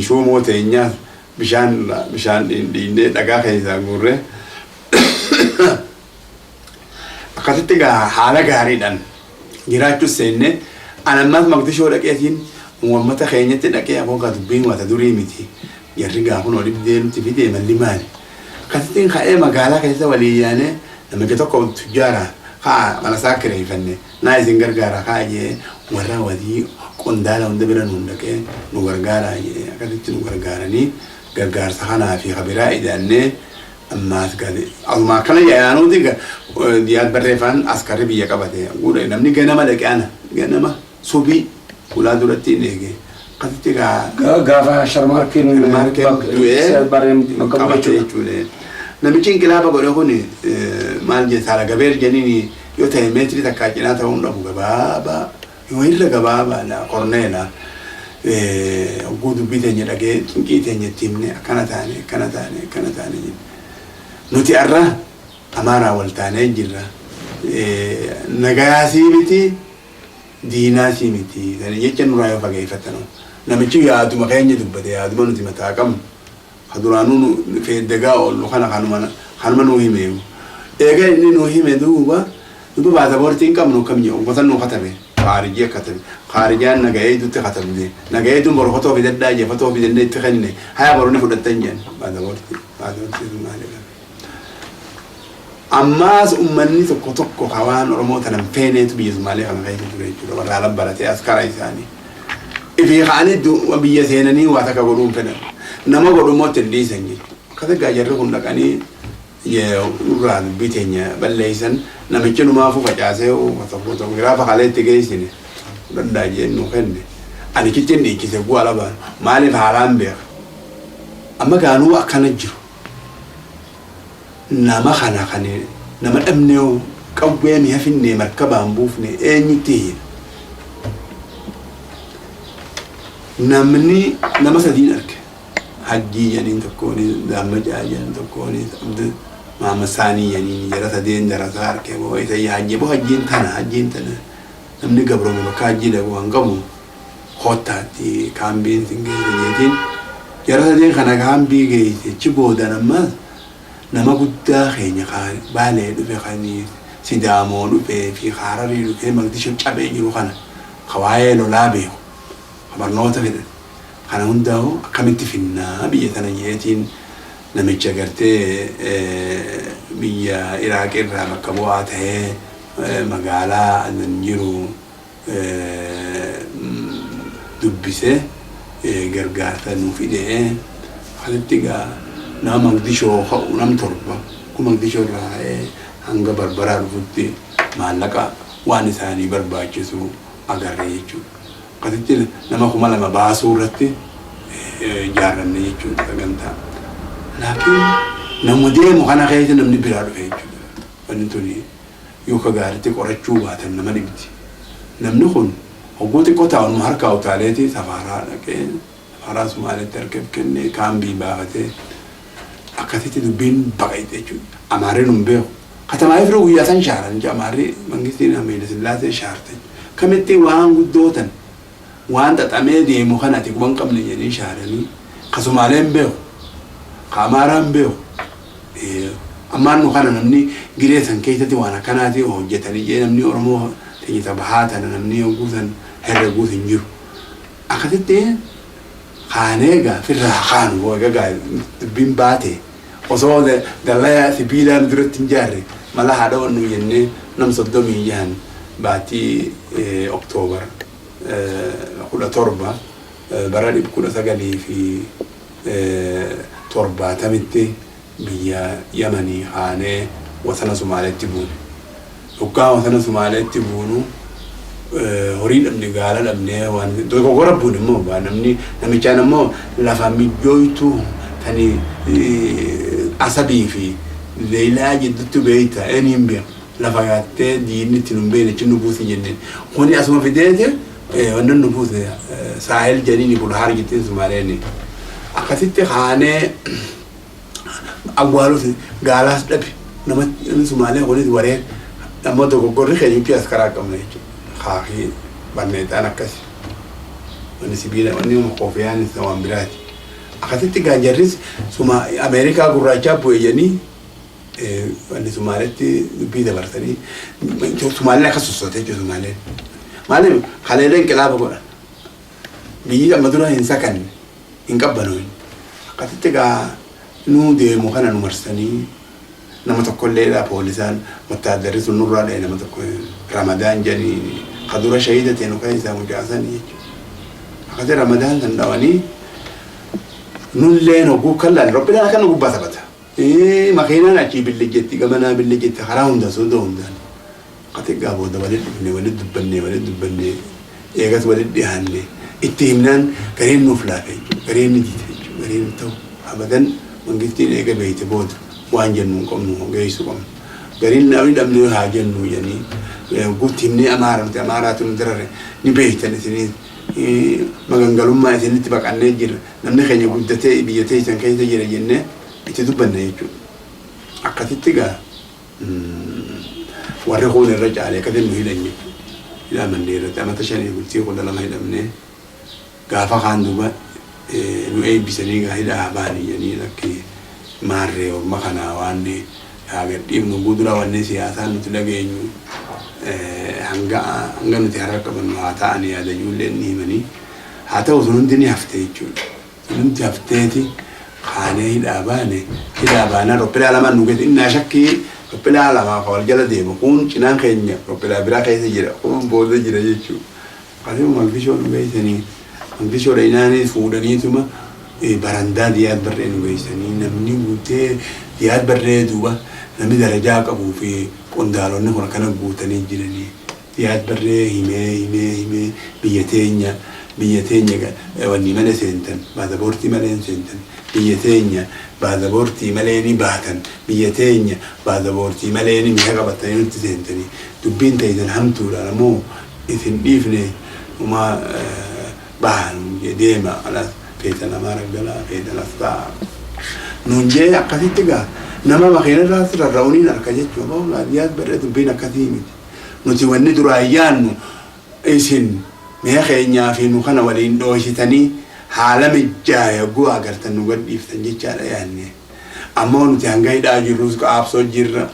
shuumoo teenyaas bishaan dhiinnee dhagaa keessaa guurree akkasitti egaa haala gaariidhaan jiraachuu seenne. An ammaas Maqdishoo dhaqeetiin uummata keenyatti dhaqee, aboo gaa dubbiin wata durii miti, jarri gaa kunoo dhibdee nutti fidee, malli maali? Akkasittiin ka'ee magaalaa keessa walii yaanee namicha tokko tujjaara kaa mana isaa kireeffanne, naa isin gargaara kaa jee, warra wadii qondaala hunda bira nuun dhaqee nu gargaaraa jee, akkasitti nu gargaaranii gargaarsa kanaa fi kabiraa idaannee ammaas gadi asuma akkana yaanuuti diyaad barreeffaan askarri biyya qabate guudha. Namni ganama dhaqe, ana ganama subii ulaa duratti hin eege akkasitti gaa. Gaafa Sharmaarkeen Sharmaarkeen du'ee barreen bakka bu'e qabate jechuudha. Jechuudha. Namichi inqilaaba godhe kun maal jedhe, saala gabeer jeniin yoo ta'e meetirii takkaa cinaa ta'uu hin dhabu, gabaabaa yoo irra gabaabaadha, korneela. Hogguu dubbii teenya dhagee cinqii teenya itti himne, akkana taane, akkana taane, akkana taane jenne. Nuti arra Amaaraa wal taanee jirra. Nagayaasii miti, diinaasii miti. Sana jecha nurraa yoo fageeffatanu. Namichi yaaduma keenya dubbate, yaaduma nuti mataa qabnu. Ka duraanuu nu feeddagaa oollu kana kanuma nuu himeeyu. Eega inni nuu hime duuba baasaboortii hin qabnu akkam jedhu gosa nuu katabe. Khaarijii katabe. Khaarijaan nagayeetutti katabde. Nagayeetuun boru fotoo fidadhaa jee, fotoo fidannee itti kennine. Haya, boru ni fudhattan jedhan baasaboortii. Baasaboortii sun maali qabe? Ammaas uummanni tokko tokko ka waan Oromoo tanan feeneetu biyya Sumaalee kana keessa ture jechuudha. Warra ala baratee askara isaanii. Ifii ka'anii biyya seenanii waa takka godhuu hin fedhan. Nama godhu immoo itti hin dhiisan jechuudha. Akkas egaa jarri kun dhaqanii nurraa dubbii teenya balleessan, namichi numaafuu facaasee tokko tokko giraafa kalee itti geessine fudhadhaa jeen nu kenne. Ani kittiin dhiichise bu'aa ala baanu. Maaliif haalaan beeka. Amma gaanuu akkana jiru. Nama kana kan nama dhabnee qawwee mi'a finnee markabaan buufne eenyutti hiina? Namni nama sadiin arge. Hajjii jedhaniin tokkoon, Daammacaa jedhan tokkoon, Abdu Mahamad Saanii jedhaniin, jara sadeen darasaa arge. Boo isa hajji, boo hajjiin tana, hajjiin tana, namni gabroome bakka hajjii dhaqu kan qabu kottaatti kaambiin sin geesse jeetiin jara sadeen kana kaambii geesse. Achi boodan ammas nama guddaa keenya Baalee dhufe, kan Sidaamoo dhufee fi Hararii dhufee Maqdishoo cabee jiru kana, ka waa'ee lolaa beeku, ka barnoota fedhan kana hundaa'u akkamitti finnaa biyya tana jeetiin namicha gartee biyya Iraaq irraa bakka bu'aa ta'ee magaalaa Adan jiru dubbise, gargaarsa nu fide. Asitti egaa nama Maqdishoo ka'u nam 7 kun Maqdishoo irraa ka'ee hanga Barbaraa dhufutti maallaqa waan isaanii barbaachisu agarre jechuudha. Akkasitti nama 2000 baasuu irratti ijaarranne jechuudha sagantaa. Laakiin nama deemu kana keessa namni biraa dhufe jechuudha. Wanni tuni yoo ka gaariitti qorachuu baatan nama dhibdi. Namni kun hogguu xiqqoo taa'u harkaa utaaleeti safaaraa dhaqee, safaaraa Sumaaleetti harka kennee, kaambii baafatee, akkasitti dubbiin baqayte jechuudha. Amaarri nun beeku. Katamaa ifiruu guyyaa san shaaran jechuudha. Amaarri mangistiin Haile Sillaasee shaarte. Kamitti waan guddootan waan xaxamee deemu kana ati quban qabne jedhanii shaaranii, ka Sumaaleen beeku, ka Amaaraan beeku. Ammaan nu kana namni giree san keessatti waan akkanaati hojjetanii jee, namni Oromoo teenya bahaa tana namni hogguu san herreguus hin jiru. Akkasitti kaanee egaa firraa kaanu, egaa dubbiin baate, osoo dallaa sibiilaan duratti hin jaarre mala haadha wannu jennee, nam 36 baatii Oktoobar 17 bara 1970tti biyya Yamanii kaanee wasana Sumaaleetti buune. Hoggaa wasana Sumaaleetti buunu horii dhabne, gaala dhabne, waan dogoggora buune immoo namni namichaan immoo lafa mijjooytuu tani Asabii fi Leelaa jidduutti beeyta, eenyuun beeku, lafa gaattee diinni itti nun beekne achi nu buuse jenneen. Kuni asuma fideete wanni nu buuse Saahel jedhanii Bulhaar jettiin Sumaaleen. Akkasitti kaanee awwaalus gaalaas dhabe, namni Sumaalee kunis waree ammoo dogoggorri keenya nuti as karaa qabna jechuudha. Kaakii barneexaan akkasi. Wanni sibiila, wanni koofiyaan waan biraati. Akkasitti gaanjarris suma Ameerikaa gurraachaa bu'e jedhanii wanni Sumaaletti dubbii dabarsanii, Sumaaleen akkas sossootee jechuudha Sumaaleen. Maaliif kaleelee inqilaaba godhan. Biyyi amma dura hin sakanne, hin qabbanoon. Akkasitti gaa nuu deemu kana nu marsanii, nama tokkolleedha poolisaan wattaaddarri sun nurraa dha'e, nama tokko Ramadaan jedhanii, ka dura shahida ta'e nu keessaa mucaasanii jechuudha. Akkasii Ramadaan san dhawanii, nulleen hogguu kan laale Rooppilaan akka nu gubbaa taphata. Makiinaan achii billi jetti, gamanaa billi jetti, karaa hunda soda hundaan. Akkasii gaa booda walitti dhufne, walitti dubbanne, walitti dubbanne, eegas walitti dhiyaanne, itti himnaan gareen nuuf laafe jechuudha. Gareen ni dide jechuudha. Gareen ta'u abadan mangistiin eega beeyte booda waan jennu hin qabnu, geessu qabnu. Gariin namni dhabnee haa jennu jedhanii guutti himnee, Amaara nuti Amaaraatu nu darare ni beeytan, isinii magangalummaa isinitti baqannee jirra, namni keenya guddatee biyya teessan keessa jira jennee itti dubbanne jechuudha. Akkasitti gaa warri kun irra caalee akkasitti nu hidhan jechuudha. Hidhamannee irratti amata 5 bultii 12 hidhamnee, gaafa kaan duuba nu eebbisanii, gaa hidhaa baanii jedhanii, lakki maarree orma kanaa waan haa gadhiifnu gudura, wanni siyaasaa nuti dhageenyu hanga hanga nuti harka qabannu haa ta'an yaada ijoolleen ni himanii, haa ta'u sun hundi ni hafte jechuudha. Sun hundi hafteeti kaanee hidhaa baane. Hidhaa baanaan roppilaa lamaan nu geesse, innaa shakkii roppilaa lamaa ka wal jala deemu, kun cinaan keenya roppilaa biraa keessa jira, kun booda jira jechuudha. Akkasuma Maqdishoo nu geessanii, Maqdishoo dhayinaanis fuudhaniituma barandaa Diyaad Barree nu geessanii, namni guutee Diyaad Barree, duuba namni darajaa qabuu fi qondaalonni kun akkana guutanii jiranii. Diyaad Barree himee himee himee, biyya teenya, biyya teenya wanni malee seentan, baazaboortii malee hin seentan, biyya teenya baazaboortii malee ni baatan, biyya teenya baazaboortii malee ni mi'a qabatanii nutti seentanii, dubbiin teessan hamtuudha, ammoo isin dhiifne uma bahan deema, alas feetan Amaara galaa, feetan as ta'a nuun jee. Akkasitti gaa nama makiina irraas rarra'uuniin harka jechuudha. Diyaad Barree dubbiin akkasii miti. Nuti wanni duraan yaannu isin mi'a keenyaa fi nu kana waliin dhooysitanii haala mijaa'e hogguu agartan nu gadhiiftan jechaadha yaanne. Ammoo nuti hanga hidhaa jirrus qaabsoo jirra.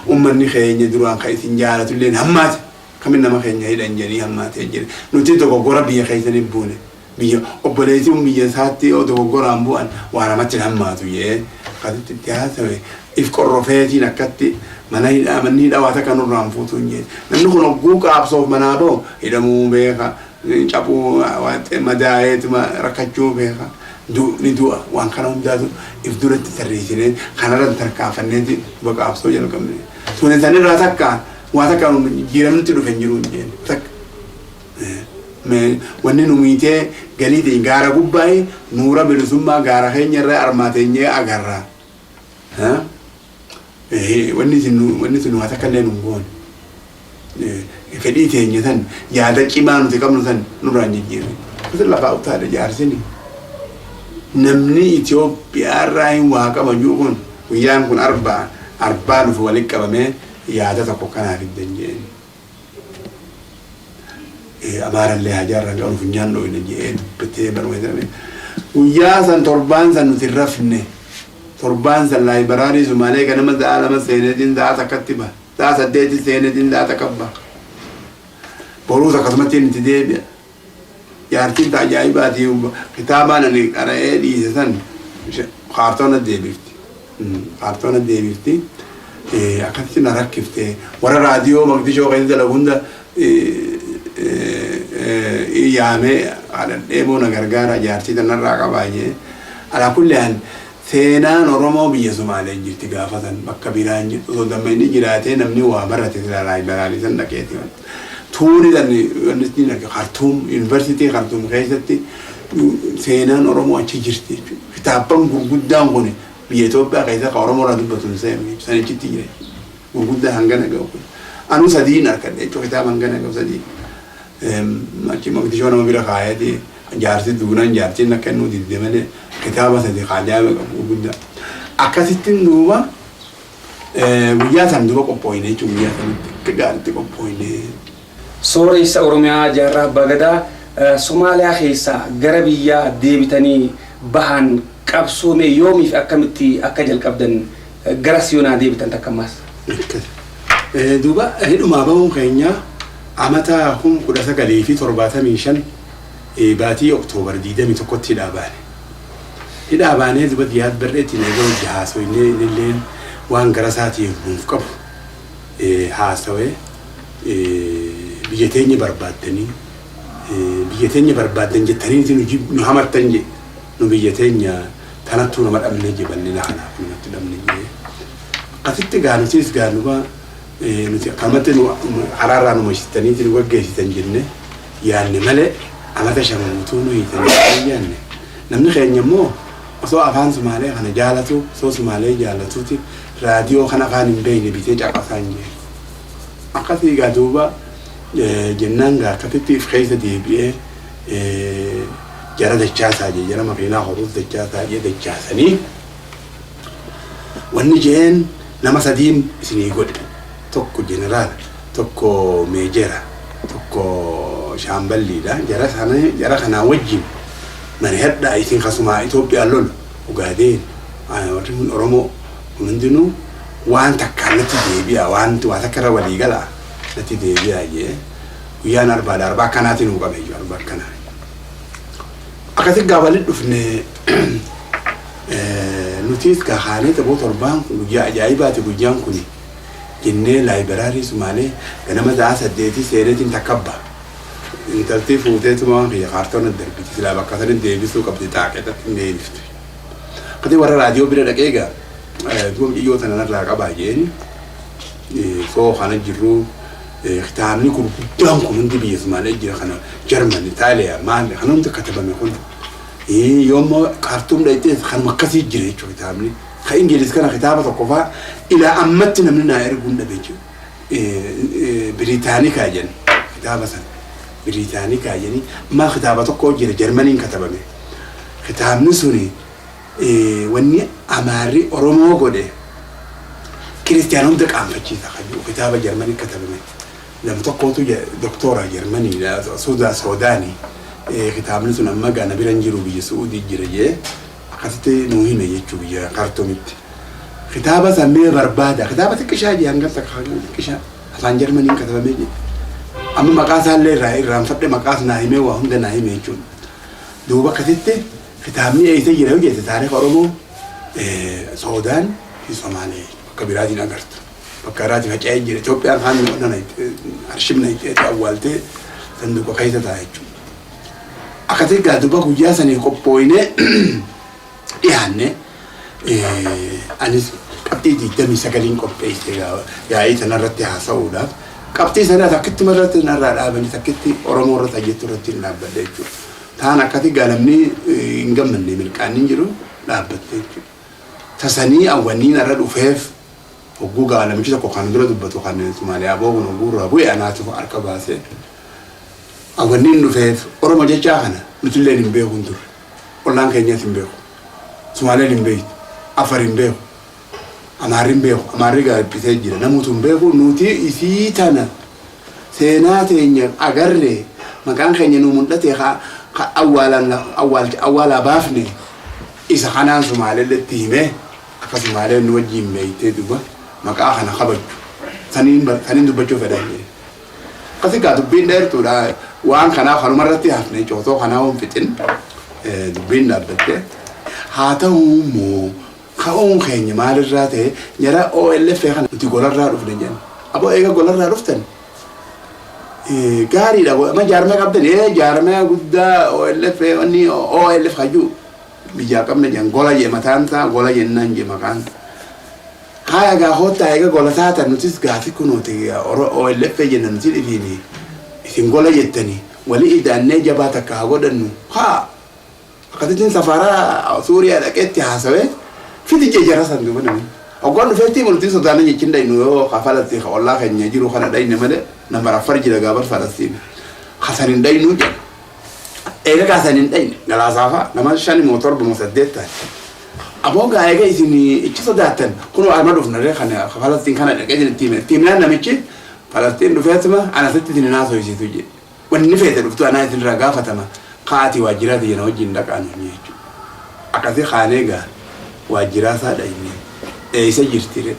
Ummanni keenya duraan kan isin jaalatulleen hammaate. Kamin nama keenya hidhan jedhanii hammaatee jira. Nuti dogoggora biyya keessanii buune. Biyya obboleessi biyya isaatti yoo dogoggoraan bu'an waa namatti hin hammaatu jee akkasitti itti haasawe, if qorrofeetiin akkatti mana hidhaa, manni hidhaa waa takka nurraan fuutuu hin jee. Namni kun hogguu qaabsoof manaa bahu hidhamuu beeka, cabuu, madaa'eetuma rakkachuu beeka. Ni du'a, waan kana hundaatu if duratti tarreessinee kanarra tarkaanfanneeti duba qaabsoo jalqabne. Tuni sanirraa takka waa takka jijjiiramni dhufe hin jiru hin jeen takka. Wanni nu miitee galii ta'e gaara gubbaa'ee nuura bilisummaa gaara keenya irra armaateenyee agarra. Wanni isin wanni isin waa takka illee nu hin goone. Fedhii teenya san yaada cimaa nuti qabnu san nurraa hin jijjiirre. Kutin lafaa utaale jaarsini. Namni Itoophiyaa irraa hin waa qaba jiru kun guyyaan kun arbaa arbaa dhufu walitti qabamee yaada tokko kanaa fiddan jeen. Amaarallee haa jaarraa qabnu funyaan dhooyne jedhee dubbatee barumsa. Guyyaa san torbaan san nuti rafne. Torbaan san laayibaraarii Sumaalee ganama sa'a 2 seeneetiin sa'a takkatti baha. Sa'a 8 seeneetiin sa'a takka baha. Boruus akkasumatti itti deebi'a. Jaartiin ta ajaa'ibaati kitaabaan ani qara'ee dhiise san kaartoona deebifti. Kaartoona deebifti. Akkasitti na rakkifte. Warra raadiyoo Maqdishoo keessa dalagu hunda yaamee kadhadhee moo na gargaara jaartii tanarraa qabaa jee. Alaa kulli haal seenaan Oromoo biyya Sumaalee jirti gaafa san bakka biraan jirtu osoo dammaqni jiraatee namni waa barate silaa laayibaraarii san dhaqeeti. Tuuni san wanni ni arga Khartuum yuunivarsiitii Khartuum keessatti seenaan Oromoo achi jirti jechuudha. Kitaabban gurguddaan kun biyya Itoophiyaa keessa kan Oromoo irraa dubbatu hin seenu sanichitti jira. Gurguddaa hangana ga'u kun. Anuu sadiin argadhe jechuudha kitaaba hangana ga'u sadii. Achi Maqdishoo nama bira kaayeeti jaarsi duunaan jaartiin akka inni didde malee kitaaba sadi kaajaa'iba qabu gurguddaa. Akkasittiin duuba guyyaa san duuba qophooyne jechuudha guyyaa sanitti akka gaariitti qophooyne. Sooressa Oromiyaa Jaarraa Abbaa Gadaa Somaaliyaa keessaa gara biyyaa deebitanii bahan qabsoomee yoomiif akkamitti akka jalqabdan gara siyoonaa deebitan takka ammaas. Duuba hidhumaa bahuun keenya amata 1975 baatii Oktoobar 21tti hidhaa baane. Hidhaa baanee duuba Diyaad Barreetti eega hojii haasoynee innilleen waan gara isaatiif nuuf qabu haasawee biyya teenya barbaaddanii biyya teenya barbaaddan jettaniiti nu hamattan je nu biyya teenya tanattuu nama dhabne je bal'ina kanaaf namatti dhabne je. Akkasitti gaa nutis gaa nuba nuti akkanumatti nu karaarraa nu mashitaniiti nu gaggeessitan jenne yaanne malee amata 5 guutuu nu hiitanii yaanne. Namni keenya immoo osoo afaan Sumaalee kana jaalatu osoo Sumaalee jaalatuuti raadiyoo kan afaan hin beekne bitee caqasaa hin jee. Akkasii gaa duuba jennaan gaa akkasitti if keessa deebi'ee jara dachaasaa jee jara makiinaa horuus dachaasaa jee dachaasanii wanni jeen nama sadiin isinii godhe tokko jeneraala tokko meejera tokko shaamballiidha jara sana jara kanaa wajjin mari'adhaa isin kasumaa Itoophiyaan lolu Ugaadeen warri kun Oromoo kun hundinuu waan takkaan natti deebi'a waan waa takka irra walii galaa natti deebi'a jee guyyaan arbaadha arbaa akkanaatiin nuu qabe jechuudha arbaa akkanaa. Akkasi gaa walitti dhufne nutis gaa kaanee taboo torbaan kun guyyaa ajaa'ibaati guyyaan kun jennee laayibaraarii Sumaalee ganama sa'a 8 seeneetiin takkabba. Intalti fuuteetuma waan kiyya kaartoona darbiti silaa bakka sanitti deebisuu qabdi xaaqeexatti hin deebiftu. Akkati warra raadiyoo bira dhaqee gaa duuba mucayyoo tana narraa qabaa jeeni soo kana jirru kitaabni gurguddaan kun hundi biyya Sumaalee jira kana Jarman, Itaaliyaa maal kan hundi katabame kun yoommoo Kaartuum dhaqxee kanuma akkasii jira jechuudha kitaabni. Ka Ingiliz kana kitaaba tokko faa ilaa ammatti namni naa erguu hin dhabe jechuudha. Biriitaanikaa jedhan kitaaba sana. Biriitaanikaa jedhanii amma kitaaba tokko jira Jarmaniin katabame. Kitaabni suni wanni Amaarri Oromoo godhe kiristiyaana hunda qaanfachiisa kan jiru kitaaba Jarmanii katabame. Nama tokkotu doktora Jarmanii Soodaanii kitaabni sun amma gaana bira hin jiru biyya Su'uudii jira jee akkasitti nuu hime jechuu biyya Kaartuumitti. Kitaaba san mee barbaada kitaaba xiqqishaa jee hangam takka xiqqishaa afaan Jarmaniin katabamee jee. Amma maqaa isaallee irraa irraanfadhe maqaas naa himee waa hunda naa hime jechuudha. Duuba akkasitti kitaabni eessa jira yoo jette taarika Oromoo Soodaan fi Somaalee bakka biraatiin agartu. Bakka biraatiin faca'ee jira. Itoophiyaan kaan arshibna itti awwaaltee sanduuqa keessa ta'a jechuudha. Akkasitti gaa duuba guyyaa saniif qophooyinee dhiyaanne anis qabxii 29 qopheesse yaa'ii sanarratti haasa'uudhaaf qabxii sana takkitti irratti narraa dhaabanii takkitti Oromoo irratti hojjettu irratti hin dhaabbadhe jechuudha. Taan akkati gaa namni hin gammanne milqaanni hin jiru dhaabbatte jechuudha. Tasanii awwanniin irra dhufeef hogguu gaa namichi tokko kan dura dubbatu kan Somaaliyaa boogun hogguu irraa bu'e anaatu harka baasee. Awwanniin dhufeef Oromo jechaa kana nutilleen hin beeku hin turre. Ollaan keenyas hin beeku. Sumaaleen hin beektu. Afar hin beeku. Amaarri hin beeku. Amaarri gaa dhiphisee jira. Namuutu hin beeku. Nuti isii tana seenaa teenya agarre, maqaan keenya nuu mul'ate, ka ka awwaalaan awwaalcha awwaalaa baafne, isa kanaan Sumaalelletti hime, akka Sumaaleen nu wajjiin beektee duba maqaa kana kabajju saniin saniin dubbachuu fedhan jedhe. Akkasi gaa dubbiin dheertuudha. Waan kanaa kanuma irratti hafne, cootoo kanaa waan fixin dubbiin dhaabbatte. Haa ta'u immoo ka'uun keenya maalirraa ta'e, jara OLF kana nuti golarraa dhufne jedhan. Aboo, eega golarraa dhuftan gaariidha, amma jaarmee qabdan, jaarmee guddaa OLF, wanni OLF hajuu biyyaa qabna jedhan, gola jee mataan isaa, gola jennaan jee maqaan. Haya gaa, koottaa, eega gola taatan nutis gaafi kunuuti OLF jenna, nuti dhifiini isin gola jettanii wali idaannee jabaa takka haa godhannu. Haa, akkasittiin safaraa Suuriyaa dhaqeetti haasawee fidi jee jara san duuba namni. Hoggaan dhufeetti multii sodaanna jechin dhaynu, yoo ka Falastiin ka ollaa keenya jiru kana dhayne malee, nambar afar jira gaabar Falastiin. Kasan hin dhaynu jedha. Eega kasan hin dhayne galaasaafaa nama shani moo torba moo saddeet ta'e. Aboo gaa, eega isin ichi sodaattan kunoo arma dhufnarree kana Falastiin kana dhaqee itti hime. Itti himnaan namichi Falastiin dhufeetuma anasitti isin hin haasofsiisu jedhe. Wanni feete dhuftu anaa isinirraa gaafatama, ka'aatii waajjiraa tiyya na wajjin dhaqaa nuun jechuudha. Akkasii kaanee gaa waajjiraa isaa dhayne, eessa jirti re?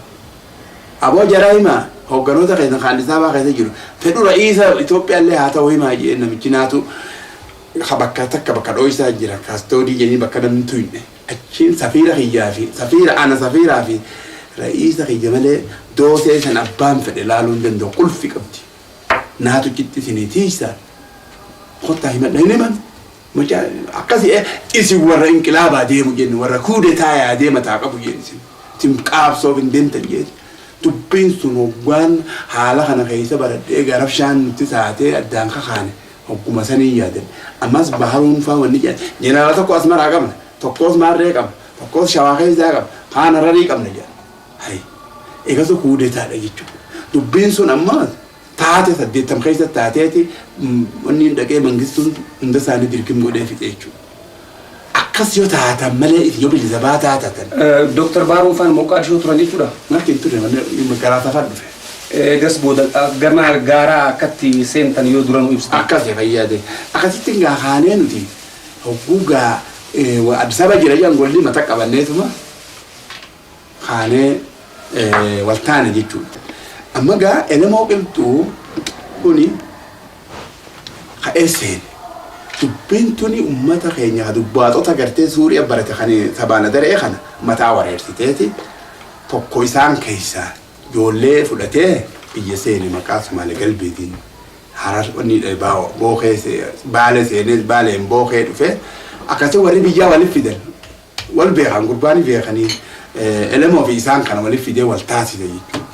Aboo jara himaa, hoogganoota keessan kan Addis Ababaa keessa jiru fedhu, ra'iisa Itoophiyaallee haa ta'u himaa jedhee. Namichi naatu ka bakka takka bakka dhooysaa jira, custody jedhanii, bakka namni tuyne. Achiin safiira kiyyaa fi safiira ana safiiraa fi ra'iisa kiyya malee doosee san abbaan fedhe laaluu hin danda'u, qulfi qabdi. Naatu citti isinii tiiysa, kottaa himadha. Hin himan. Mucaa akkasi isin warra inqilaabaa deemu jenne, warra kuudetaayaa deema taa qabu jenne, isin qaabsoof hin deemtan jeen. Dubbiin sun hoggaan haala kana keessa baradhee garabshaan nutti taatee addaan kakaane hogguma sanii yaadan. Ammas Baharuun faa wanni jedhan, jeneraala tokko Asmaraa qabna, tokkos Maarree qabna, tokkos Shawaa keessaa qabna, kaan Hararii qabna jedhan. Hay, eegasu kuudetaadha jechuudha. Dubbiin sun amma taate 80 keessa taateeti, wanni hin dhaqee Mangistuun hunda isaanii dirgim godhee fixe jechuudha. Akkas yoo taatan malee isin yoo bilisa baataa taatan. Dooktar Baaruun faan Moqaadishoo turan jechuudha. Marti hin turre, manni garaa safar dhufe. Eegas booda gama gaaraa akkatti seentan yoo dura nu ibsitan. Akkas fayyaade. Akkasitti gaa kaanee nuti hogguu gaa Addis Ababa jira jedhan, golli mata qabanneetuma kaanee wal taane jechuudha. Amma gaa Elemoo Qilxuu kuni ka'ee seene. Dubbiin tuni uummata keenya ka dubbaatota gartee Suuriyaa barate kan sabaana daree kana mataa wareersiteeti, tokko isaan keessaa ijoollee fudhatee biyya seene, maqaa Sumaalee Galbeetiin Harar wanni bookee Baalee seenee Baaleen bookee dhufe. Akkasii warri biyyaa waliif fidan, wal beekan, gurbaanii beekanii, Elemoo fi isaan kana waliif fidee wal taasise jechuudha.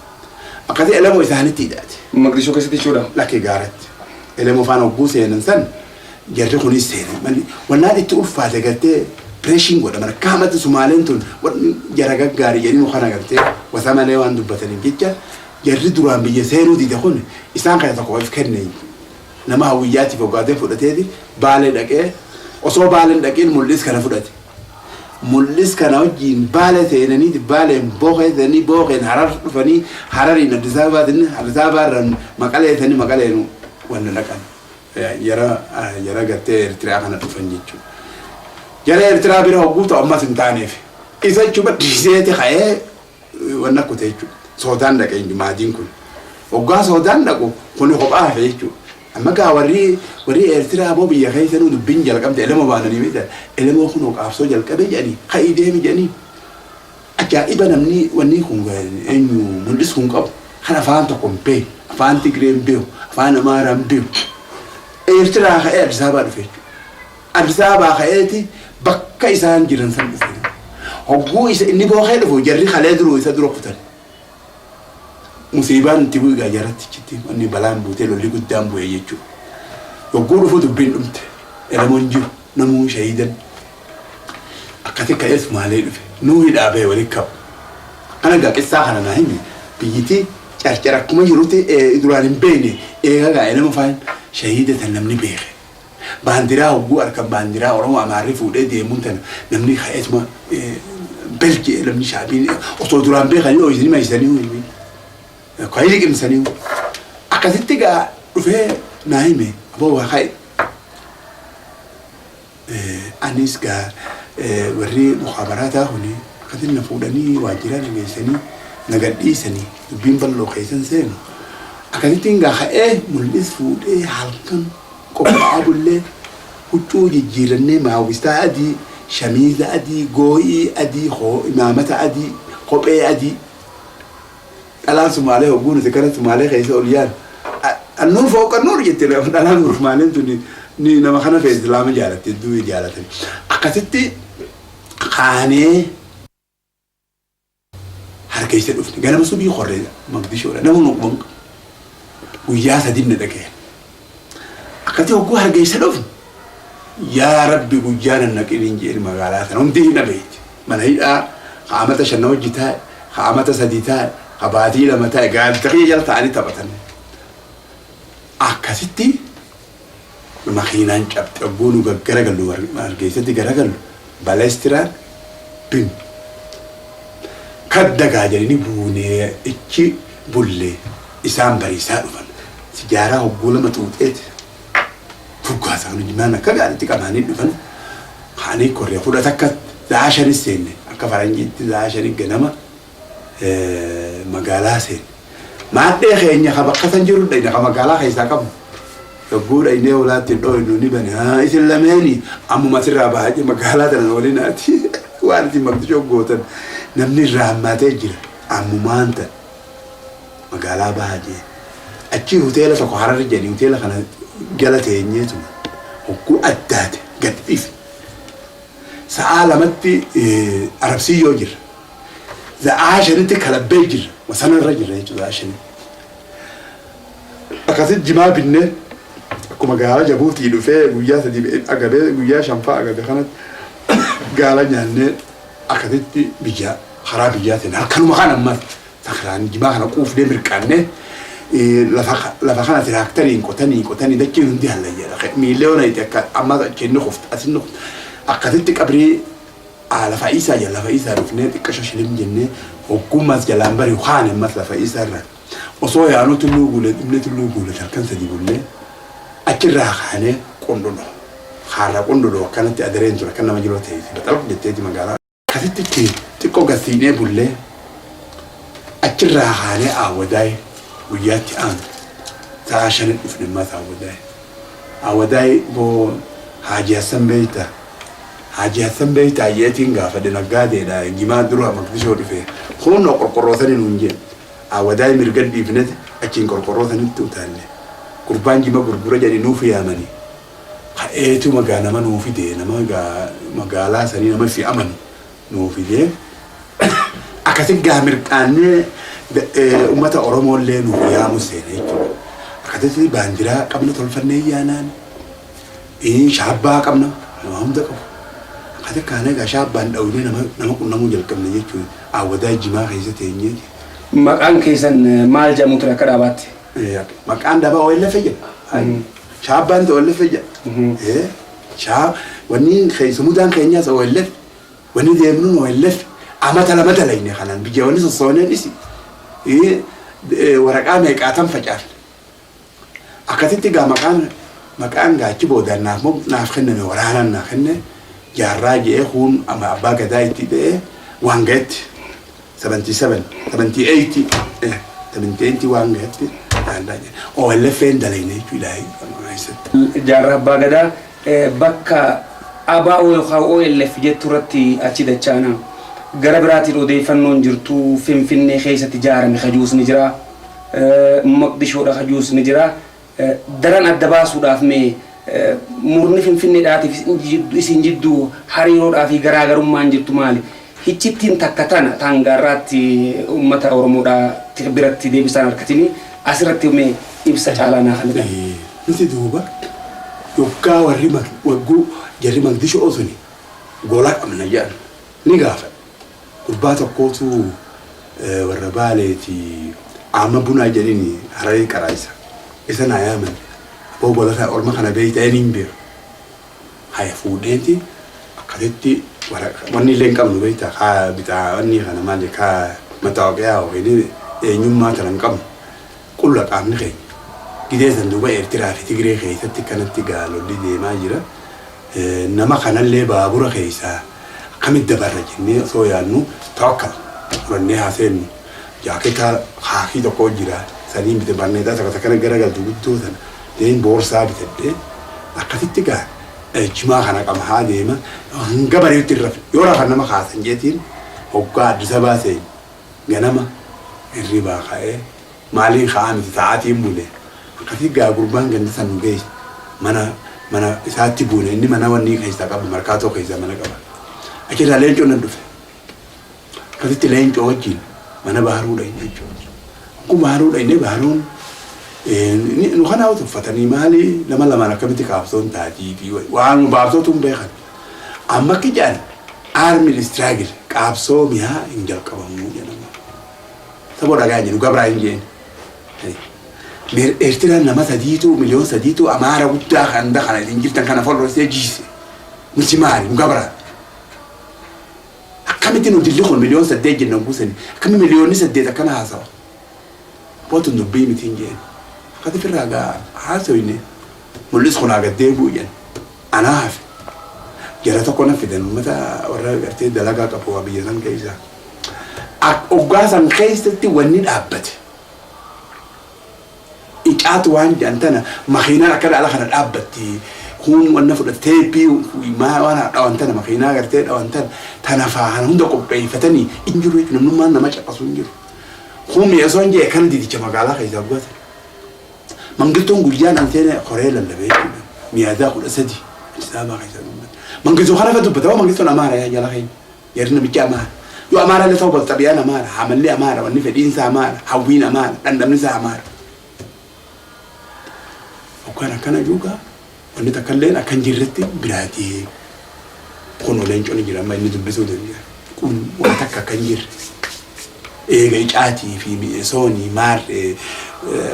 Akkasii Elemoo isaanitti hidhaate. Maqdishoo keessatti jechuudha. Lakkee gaaratti. Elemoo faana hogguu seenan san jarri kunis seenan. Malli wannaan itti ulfaate gartee pireeshiin godhaman akka hamatti Sumaaleen tun jara gaggaarii jedhanii kana gartee wasa malee waan dubbataniif jecha, jarri duraan biyya seenuu dide kun isaan kana tokko of kenne, nama hawwiyyaatiif hoggaatee fudhateeti Baalee dhaqee, osoo Baaleen dhaqeen Mul'is kana fudhate. Mul'is kana wajjin Baalee seenanii, Baaleen Bookee seenanii, Bookeen Harar dhufanii, Harariin Addis Ababaa seenanii, Addis Ababaa irraan Maqalee seenanii, Maqaleen wanna dhaqan. Jara gartee Eertiriyaa kana dhufan jechuudha. Jara Eertiraa bira hogguu ta'u ammas hin taaneef. Isa jechuudha dhiiseeti ka'ee wanna kute jechuudha. Soodaan dhaqe maadiin kun. Hoggaa Soodaan dhaqu kuni kophaa hafe jechuudha. Amma gaa warri Eertiraa boo biyya keessa nu dubbiin jalqabde, Elemoo baananii beektan. Elemoo kunoo qaabsoo jalqabe jedhanii, ka'ii deemi jedhanii. Ajaa'iba, namni wanni kun eenyu Mul'is kun qabu kan afaan tokko hin beeku, afaan Tigree hin beeku, afaan Amaaraa hin beeku. Eertiraa ka'ee Addis Ababaa dhufe jechuudha. Addis Ababaa ka'eeti bakka isaan jiran san dhufe. Hogguu isa inni bookee dhufu jarri kalee duruu isa dura kutan. Musiibaan itti bu'e gaa jaratti achitti, wanni balaan buutee lolli guddaan bu'e jechuudha. Hogguu dhufu dubbiin dhumte. Elemoon jiru namuu shahiidan. Akkasi ka'ee Sumaalee dhufe. Nuu hidhaa bahe walitti qabu. Akkana gaa qissaa kana naa himi. Biyyiti Carcar akkuma jirutti duraan hin beekne eega gaa elema faan shahiida tan namni beeke. Baandiraa hogguu arkan baandiraa Oromoo Amaarri fuudhee deemuun tana namni ka'eetuma bel je'e namni shaabiin osoo duraan beekanii dhoysanii maysanii ka'ii liqimsanii akkasitti gaa dhufee naa hime aboo waa ka'i. Anis gaa warri mukaabaraataa kuni akkasitti na fuudhanii waajjiraa na geessanii na gadhiisanii dubbiin bal'oo keessan seenu. Akkasittiin gaa ka'ee mul'is fuudhee halkan qophaa'aa bullee huccuu jijjiirrannee maawwistaa adii, shamiiza adii, goo'ii adii, imaamata adii, kophee adii. Dhalaan Sumaalee hogguu nuti gara Sumaalee keessa ol yaanu annuur fooqa nuur jette dhalaan Sumaaleen tuni ni nama kana fe'e Islaama jaalatti hedduu jaalatan. Akkasitti kaanee harkeessa dhufne ganama subii qorree Maqdishoodha nama nu quban qabu. Guyyaa sadin na dhagaye. Akkasitti hogguu hargeessa dhufne yaa Rabbi guyyaa nan naqiniin jeen magaalaa sana hundi hin dhabeetti. Mana hidhaa ka amata 5 na wajji taa'e, ka amata 3 taa'e, ka baatii 2 taa'e gaaddisa kiyya jala taa'anii taphatan. Akkasitti makiinaan cabxe hogguu nu gaggaragallu Hargeessatti garagallu baleestiraan bim kaddagaa jedhanii buunee ichi bulle isaan bariisaa dhufan. Sijaaraa hogguu lama xuuxeeti furgaasa kan jimaan akka gaariitti qamaanii dhufan kaanii korree 11 sa'a shanis seenne akka faranjiitti sa'a shani ganama magaalaa seenne. Maadhee keenya ka bakka san jiru dhayne ka magaalaa keessaa qabnu. Yogguu dhaynee holaatti dhooynu ni bane. Haa isin lameeni ammuma asirraa bahaa jee magaalaa tana waliin haati waan isin Maqdishoo gootan namni irraa hammaatee jira ammumaan tan magaalaa bahaa jee. Achii hoteela tokko Hararri jedhanii hoteela kana jala teenyeetuma hogguu addaate gad dhiifne. Sa'aa 2tti Arabsiyyoo jirra. Sa'aa 5tti Kalabbee jirra. Wasana irra jirra jechuudha sa'aa 5tti. Akkasitti jimaa binnee akkuma gaala Jabuutii dhufee guyyaa 3 agabee guyyaa 5ffaa agabe kanatti gaala nyaannee akkasitti biyya karaa biyyaa seenne. Halkanuma kana ammas sakraan jimaa kana quufnee mirqaannee lafa lafa kana tiraaktariin qotanii qotanii dachiin hundi hallayyaadha. Miiliyoona itti akka ammas achiin ni kufta asin ni kufta. Akkasitti qabrii lafa isaa jala lafa isaa dhufnee xiqqasho shilim jennee hoggummas jalaan bari'u kaane ammas lafa isaa irraa. Osoo yaanuu Tulluu Guuleet dhufnee Tulluu Guuleet halkan 3 bullee achirraa kaanee Qundhudho. Kaarra Qundhudho akkanatti adareen ture akka nama jiroo teessi baxalq jetteeti magaalaa. Akkasitti itti xiqqoo gad siinee bullee achirraa kaanee Aawwadaay guyyaatti aanu sa'a 5 dhufne ammas Aawwadaay. Aawwadaay boo Haaji Hassan beektaa? Haaji Hassan beektaa jeetiin gaafadhe naggaadeedha jimaa dura Maqdishoo dhufe kuunnoo qorqorroo sani nuun jee. Aawwadaay mirga dhiifnet achiin qorqorroo sanitti utaalle. Gurbaan jima gurgura jedhani nuuf yaamani. Ka'eetuma gaa nama nuu fide nama gaa magaalaa sanii nama ifi amanu nuu fide. Akkasi gaa mirqaannee ummata Oromoollee nuuf yaamu seene jechuudha. Akkasitti baandiraa qabna tolfannee yaanaan shaabbaa qabna nama hunda qabu. Akkasi kaanee gaa shaabbaan dhawinee nama nama qunnamuu jalqabne jechuudha. Aawwadaay jimaa keessa teenyee. Maqaan keessan maal jedhamu ture akka dhaabaatti? Maqaan dhaabaa OLF jedha. Shaabbaan OLF jedha. Shaa wanni sumudaan keenyaas OLF wanni deemnuun OLF amata 2 dalayne kanaan biyya wanni sossooneen isi waraqaa meeqaatan facaafne. Akkasitti gaa maqaan maqaan gaa achi boodaan naaf naaf kenname waraanaan naa kenne jaarraa je'ee kuun ama abbaa gadaa itti ta'ee waan ga'etti 77 78 78 waan ga'etti jaarraa jedhe OLF'n dalayne jechuu ilaahi keessatti. Jaarraa abbaa gadaa bakka ABO yookaan OLF jettu irratti achi dachaana. Gara biraatiin odeeffannoon jirtu Finfinnee keessatti ijaarame kajuus ni jira. Moqdishoodha kajuus ni jira. Daran adda baasuudhaaf mee murni Finfinneedhaatiif isin jidduu hariiroodhaa fi garaagarummaan jirtu maali? Hiccittiin takka tana taangaarraatti uummata Oromoodhaa biratti deebisaan harkatini asirratti mee ibsa caalaa naa kennitan. Nuti duuba yoggaa warri wagguu jarri Maqdishoo suni gola qabna jedhan. Ni gaafadhe. Gurbaa tokkootu warra Baaleeti amma bunaa jedhini Hararii qaraayisa. Isa naa yaaman. Aboo godhataa orma kana beeyta inni hin beeku. Haya fuudheeti akkasitti wanni illee hin qabnu beektaa kaa bitaa wanni kana maali kaa mataawoqiyaa yookiin eenyummaa tana hin qabnu. Qulla qaamni keenya. Gidee san duuba Eertiraa fi Tigree keessatti kanatti gaalolli deemaa jira. Nama kanallee baabura keessaa akkamitti dabarra jennee osoo yaadnu tawakkal fudhannee haa seennu. Jaaketa kaakii tokko jira. Saniin bite barneexaa takka takkana garagaltu guddoo sana. Deen boorsaa bitadhee akkasitti gaa jimaa kana qamahaa deema. Hanga bari'utti hin rafne. Yoo rafan nama kaasan jeetiin hoggaa Addis Ababaa seene ganama hirribaa ka'ee maaliin ka'aa miti sa'aatiin bule. Akkasii gaa gurbaan ganda san nu geesse. Mana isaatti buune inni mana wanni keessaa qaba Markaatoo keessaa mana qaba. Achirraa Leencoon nan dhufe. Akkasitti Leencoo wajjin mana Baharuu dhaqne jechuudha. Akkuma Baharuu dhaqne Baharuun nu kanaa tuffatanii maali nama lamaan akkamitti qaabsoon taatii fi waan baabsootu hin beekan. Amma akka jedhan armed struggle qaabsoo mi'aa hin jalqabamuu jedhama. Saboo dhagaa hin jedhu gabraa hin jeen. Eertiraan nama sadiitu miliyoon 3tu Amaara guddaa kan kana isin jirtan kana folloosee jiise. Nuti maali nu gabraa. Akkamitti nu dilli kun miliyoon 8 jenna guusani akkami miliyoonni 8 akkana haasawa. Bootun dubbii miti hin jeen. Akkati firraa gaa haasoyne mul'is kun haa gaddeebi'u jedhan. Anaa hafe. Jara tokko na fidan uummata warra gartee dalagaa qabu waa biyya san keessa. Hoggaa san keessatti wanni dhaabbate. Icaatu waan jedhan tana makiinaan akka dhala kana dhaabbatti. Kun wanna fudhate teeppii waan dhawan tana makiinaa gartee dhawan tana tana faa kana hunda qopheeffatanii hin jiru jechuudha. Namnummaan nama caqasu hin jiru. Kun mi'eessoon hin jee kana didicha magaalaa keessaa gubatan. Mangittoon guyyaan an seene koree lallabee jechuudha. Miyaaziyaa 13 Addis Ababaa keessaa dubbata. Mangistoo kana fa dubbata. Waa Mangistoon Amaara yaa jala keenya. Jarri namichi Amaara. Yoo Amaara illee ta'uu baatu xabiyaan Amaara. Hamalli Amaara. Wanni fedhiinsa Amaara. Hawwiin Amaara. Dhandhamni isaa Amaara. Hoggaan akkana juugaa wanni takka illeen akka hin jirretti biraa deeme. Kunoo Leencoon jira amma inni dubbisuu danda'a. Kun waa takka akka hin jirre. Eega icaatii fi mi'esoonii maarree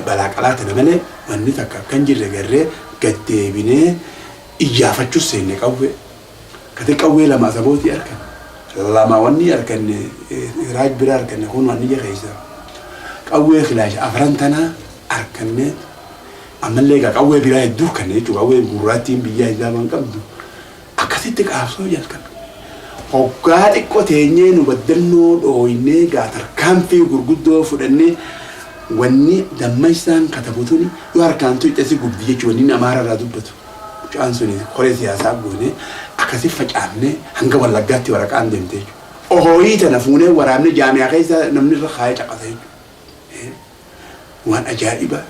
balaa qalaa tana malee wanni takka akka hin jirre garree gad deebinee iyyaafachuus seenne qawwee. Kati qawwee lama Asabootii arkanne. Lama wanni arkanne Raaj bira arkanne kun wanni ija keessa. Qawwee kilaash afran tanaa arkanne ammallee egaa qawwee biraa hedduu arkanne jechuudha. Qawwee gurraattiin biyyaa isaa waan qabdu. Akkasitti qaabsoo jalqabne. Hoggaa xiqqoo teenyee nu baddannoo dhooynee gaa tarkaanfii gurguddoo fudhannee wanni Dammaysaan katabu tuni yoo harkaan tuyxe si gubdi jechuudha wanni inni Amaara irraa dubbatu. Mucaan suni koree siyaasaa goone akkasi facaafne hanga Wallaggaatti waraqaan deemte jechuudha. Ohooyii tana fuunee waraabne jaamiyaa keessa namni irra kaayee caqasa jechuudha. Waan ajaa'iba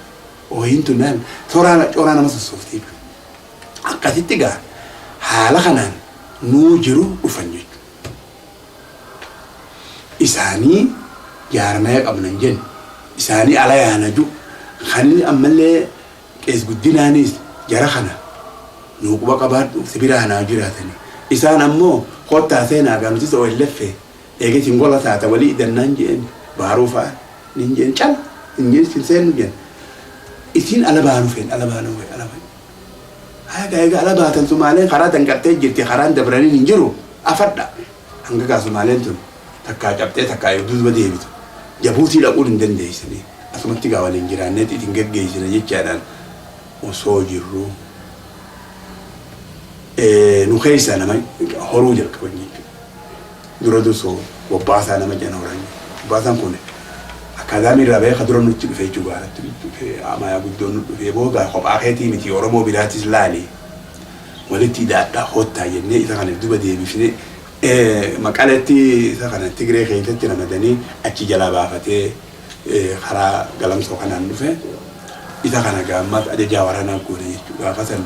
ooyiin tun naan toraa coraa nama sossoofte jechuudha. Akkasitti gaa haala kanaan nuu jiru dhufan jechuudha. Isaanii jaarmaya qabna hin jenne. Isaanii ala yaana ju. Kan ammallee Qees Guddinaanis jara kana nuu quba qabaadhu si biraa naa jiraatani. Isaan ammoo koottaa seenaa gaa nutis OLF eega isin gola taata walii idannaan je'een Baaruu fa'a nin je'en cala hin isin seennu je'en. Isin ala baanu feen ala baanuu feen ala baanu. Haya gaa eega ala baatan Sumaaleen karaa danqattee jirti karaan dabraniin hin jiru afadha. Hanga gaa Sumaaleen tun takkaa cabxee takkaa if duuba deebitu Jabuutii dhaquun hin dandeessanii asumatti gaa waliin jiraanneeti isin geggeessina jechaadhaan osoo jirruu nu keessaa nama horuu jalqaban jechuudha. Dura dursoo Bobbaasaa nama jedhan horan. Bobbaasaan kun akkaadaamii irraa bahee ka dura nutti dhufe jechuudha gaaratti nutti dhufe amaayaa guddoon nu dhufe booda kophaa keetii miti Oromoo biraatis laali walitti hidhaadhaa koottaa jennee isa kana duba deebifnee Maqaletti isa kana Tigree keessatti ramadanii achi jalaa baafatee karaa Galamsoo kanaan dhufe. Isa kana gaammas ajajaa waraanaa goone jechuudha. Gaafa san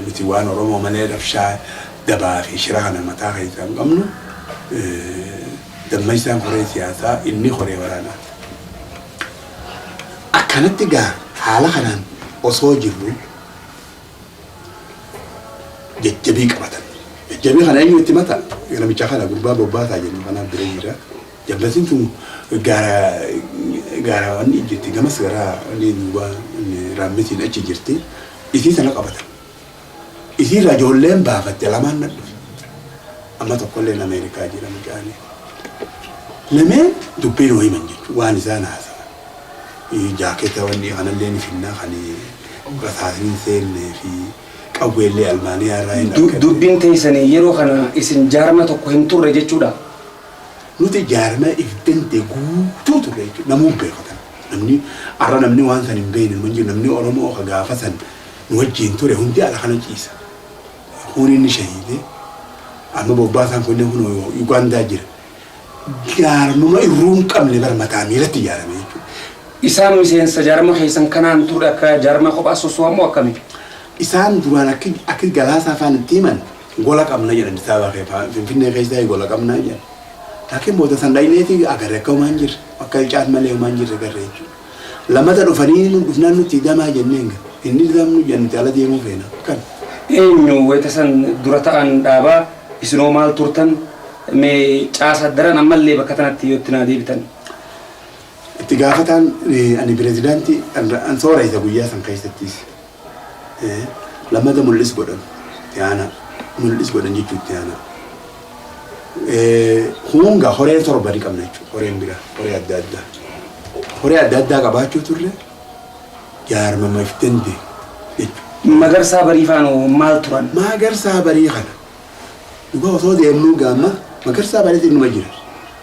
nuti waan Oromoo malee rabshaa dabaa fi shira kana mataa keessaa hin qabnu. Dammaysaan koree siyaasaa inni koree waraanaati. Akkanatti gaa haala kanaan osoo jirru jajjabii qabatan. Jajjabii kana eenyu itti mata? Namicha kana gurbaa bobbaasaa jennu kanaaf bira jira. Jambasiin tun gaara gaara wanni jirti gamas gara wanni duuba raammisiin achi jirti. Isii sana qabatan. Isii irraa ijoolleen baafatte lamaan na dhufe. Amma tokkolleen Ameerikaa jira mucaani. Lameen dubbii nuu himan jechuudha waan isaan haasawan. Jaaketa wanni kanallee ni finnaa kan rasaasni hin seennee fi qawweellee Almaaniyaa irraa hin arganne. Dubbiin teessanii yeroo kana isin jaarma tokko hin turre jechuudha. Nuti jaarma if danda'e guutuu turre jechuudha. Namuu hin beeku kana. Namni har'a namni waan san hin beekne hin jiru. Namni Oromoo ka gaafa san nu wajjin ture hundi ala kana ciisa. Kun inni shahiide amma bobbaasaan kunneen kun Ugaandaa jira. Jaarmuma irruu hin qabne bar mataa miilatti ijaarame jechuudha. Isaan miseensa jaarma keessan kanaan turre akka jaarma kophaa sosso'an moo akkami? Isaan duraan akki akki Galaasaa faan itti himan gola qabna jedhan Addis Ababa kee Finfinnee keessaa gola qabna jedhan. Laakiin booda san dhayneeti agarre akka homaa hin jirre akka caat malee homaa hin jirre agarre jechuudha. Lamata dhufanii nu dhufnaan nutti hidamaa jenneen ga hin hidhamnu jedhan nuti ala deemuu feena kan. Eenyu wayita san dura ta'aan dhaabaa isinoo maal turtan mee caasaa daran ammallee bakka tanatti yoo itti naa deebitan. Itti gaafataan ani pirezidaantii an sooreysa guyyaa san keessattis lamata mul'is godhan itti aanaa mul'is godhan jechuu itti aanaa. Hunga horee torba ni qabna jechuudha. Horeen biraa horee adda addaa. Horee adda addaa qabaachuu turre jaarmama if danda'e jechuudha. Magarsaa Barii faanoo maal turan? Magarsaa Barii kana dhugaa osoo deemnuu gaamma Magarsaa Bariitiin numa jira.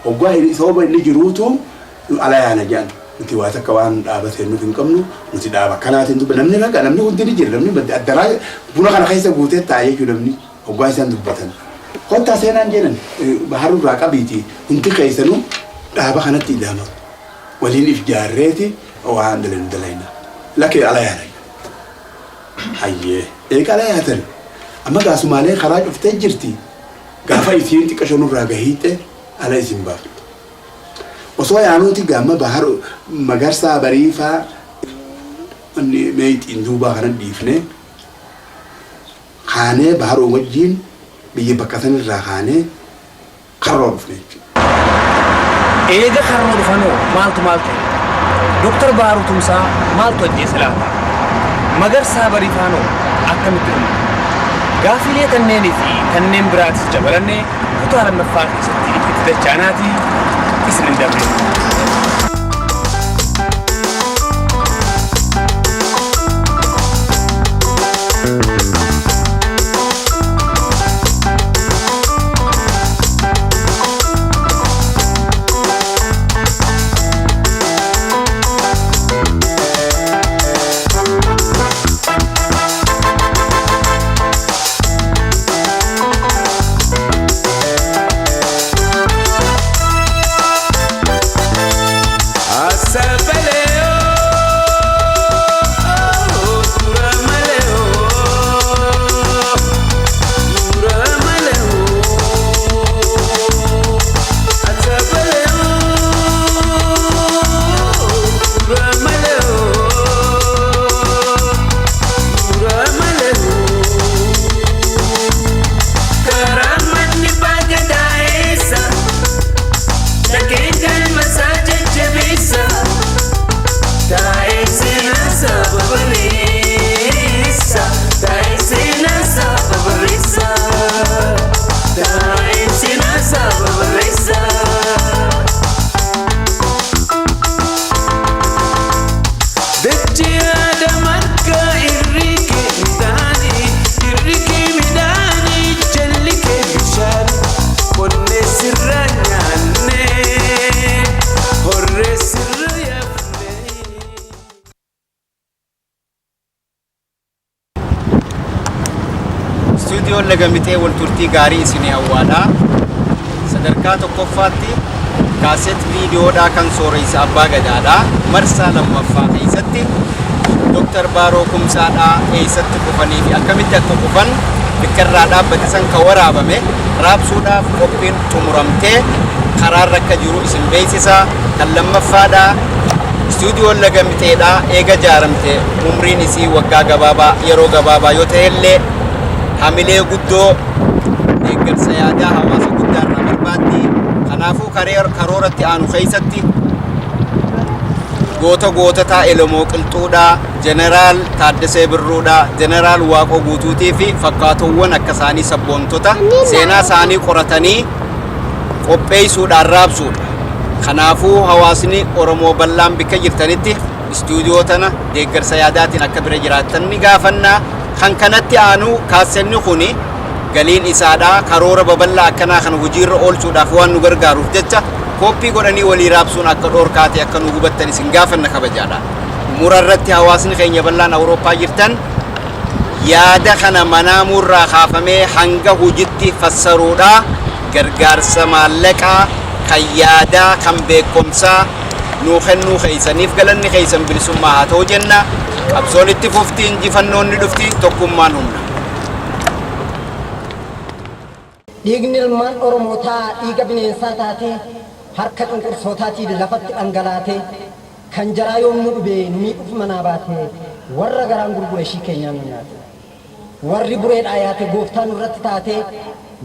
Hoggaa sooba inni jiruutu ala yaana jedhan. Nuti waa takka waan dhaaba seennuuf hin qabnu. Nuti dhaaba akkanaatiin dubba namni raga namni hundi ni jira. Namni addaraa buna kana keessa guutee taa'ee jechuudha namni. Hoggaa isaan dubbatan. Kottaa seenaan jedhan baharuu irraa qabiiti hundi keessanuu dhaaba kanatti ida'ama. Waliin if jaarreeti waan dalanu dalayna. Lakkee ala yaana. Hayyee. Eega ala yaatan. Amma gaasumaalee karaa cuftee jirti. Gaafa isiin xiqqasho nurraa gahiixe ala isin baafte. Osoo yaanuuti gaamma bahar magarsaa bariifaa wanni meeyxiin duubaa kana dhiifne kaanee Baharoo wajjiin biyya bakka sanirraa kaanee Karroo dhufne jechuudha. Eega Karroo dhufanoo maaltu maal ta'e? Dr. Baharuu Tumsaa maaltu ajjeese laata? Magarsaa Bariifaanoo akkamitti dhuman? Gaafiilee tanneenii fi tanneen biraatis dabalannee kutaa lammaffaa keessatti itti dachaanaatii isin hin dabre. Istuudiyoon Laga Mixee wal turtii gaarii isinii hawwaadha. Sadarkaa tokkoffaatti kaaset viidiyoodhaa kan sooreysa abbaa gadaadha. Marsaa lammaffaa keessatti Dr. Baaroo Kumsaadhaa eessatti kufanii fi akkamitti akka kufan bakka irraa dhaabbate san kan waraabame raabsuudhaaf qophiin xumuramtee karaarra akka jiru isin beeksisa. Kan lammaffaadha istuudiyoon Laga Mixeedha eega jaaramte umriin isii waggaa gabaabaa yeroo gabaabaa yoo ta'ellee hamilee guddoo Deeggarsa yaadaa hawaasa guddaa irraa barbaaddi. Kanaafuu karooratti aanu keessatti goota goototaa Elemoo Qilxuudhaa, Jeneraal Taaddasee Birruudhaa, Jeneraal Waaqoo Guutuutii fi fakkaatowwan akka isaanii sabboontota seenaa isaanii qoratanii qopheessuudhaan raabsuudha. Kanaafuu hawaasni Oromoo bal'aan bikka jirtanitti istuudiyoo tana deeggarsa yaadaatiin akka bira jiraattan ni gaafannaa. Kan kanatti aanu kaassenni kuni galiin isaadhaa karoora babal'aa akkanaa kana hojiirra oolchuudhaaf waan nu gargaaruuf jecha kooppii godhanii walii raabsuun akka dhoorkaate akka nu hubattan isin gaafanna kabajaadha. Mura irratti hawaasni keenya bal'aan Awurooppaa jirtan yaada kana manaamuurraa kaafamee hanga hojitti fassaruudhaa gargaarsa maallaqaa kan yaadaa kan beekumsaa nuu kennuu keessaniif galanni keessan bilisummaa haa ta'u jenna. Qabsoon itti fufti, injifannoon ni dhufti, tokkummaan humna. Dhiigni ilmaan Oromootaa dhiiga bineensaa taatee harka cunqursootaatiin lafatti dhangalaatee kan jaraa yoom nu dhube nu miidhuuf manaa baatee warra garaan gurgure ishii keenyaan nu nyaate. Warri bureedhaa yaate gooftaa nurratti taatee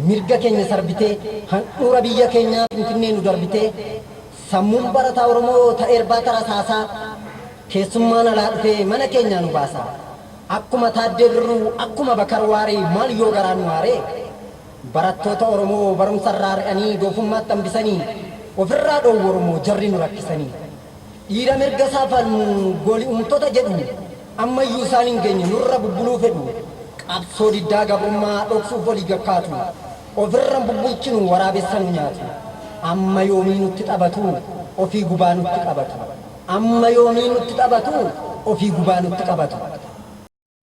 mirga keenya sarbitee handhuura biyya keenyaa Finfinnee nu darbitee sammuun barataa Oromoo ta'ee irbaata rasaasaa keessummaan alaa dhufee mana keenyaa nu baasa. Akkuma Taaddee Birruu, akkuma Bakar Waaree, maal yoo garaa nu waaree? Barattoota Oromoo barumsa irraa ari'anii doofummaatti hambisanii ofirraa dhoowwu Oromoo jarri nu rakkisanii. Dhiira mirga isaa falmu gooli'umtoota jedhu ammayyuu isaan hin geenye nurra bubbuluu fedhu. Qabsoo diddaa gabrummaa dhoksuuf walii gakkaatu. Ofirra bubbulchinu waraabessa nu nyaatu. Amma yoomii nutti taphatu, ofii gubaa nutti qabatu. Amma yoomii nutti taphatu, ofii gubaa nutti qabatu.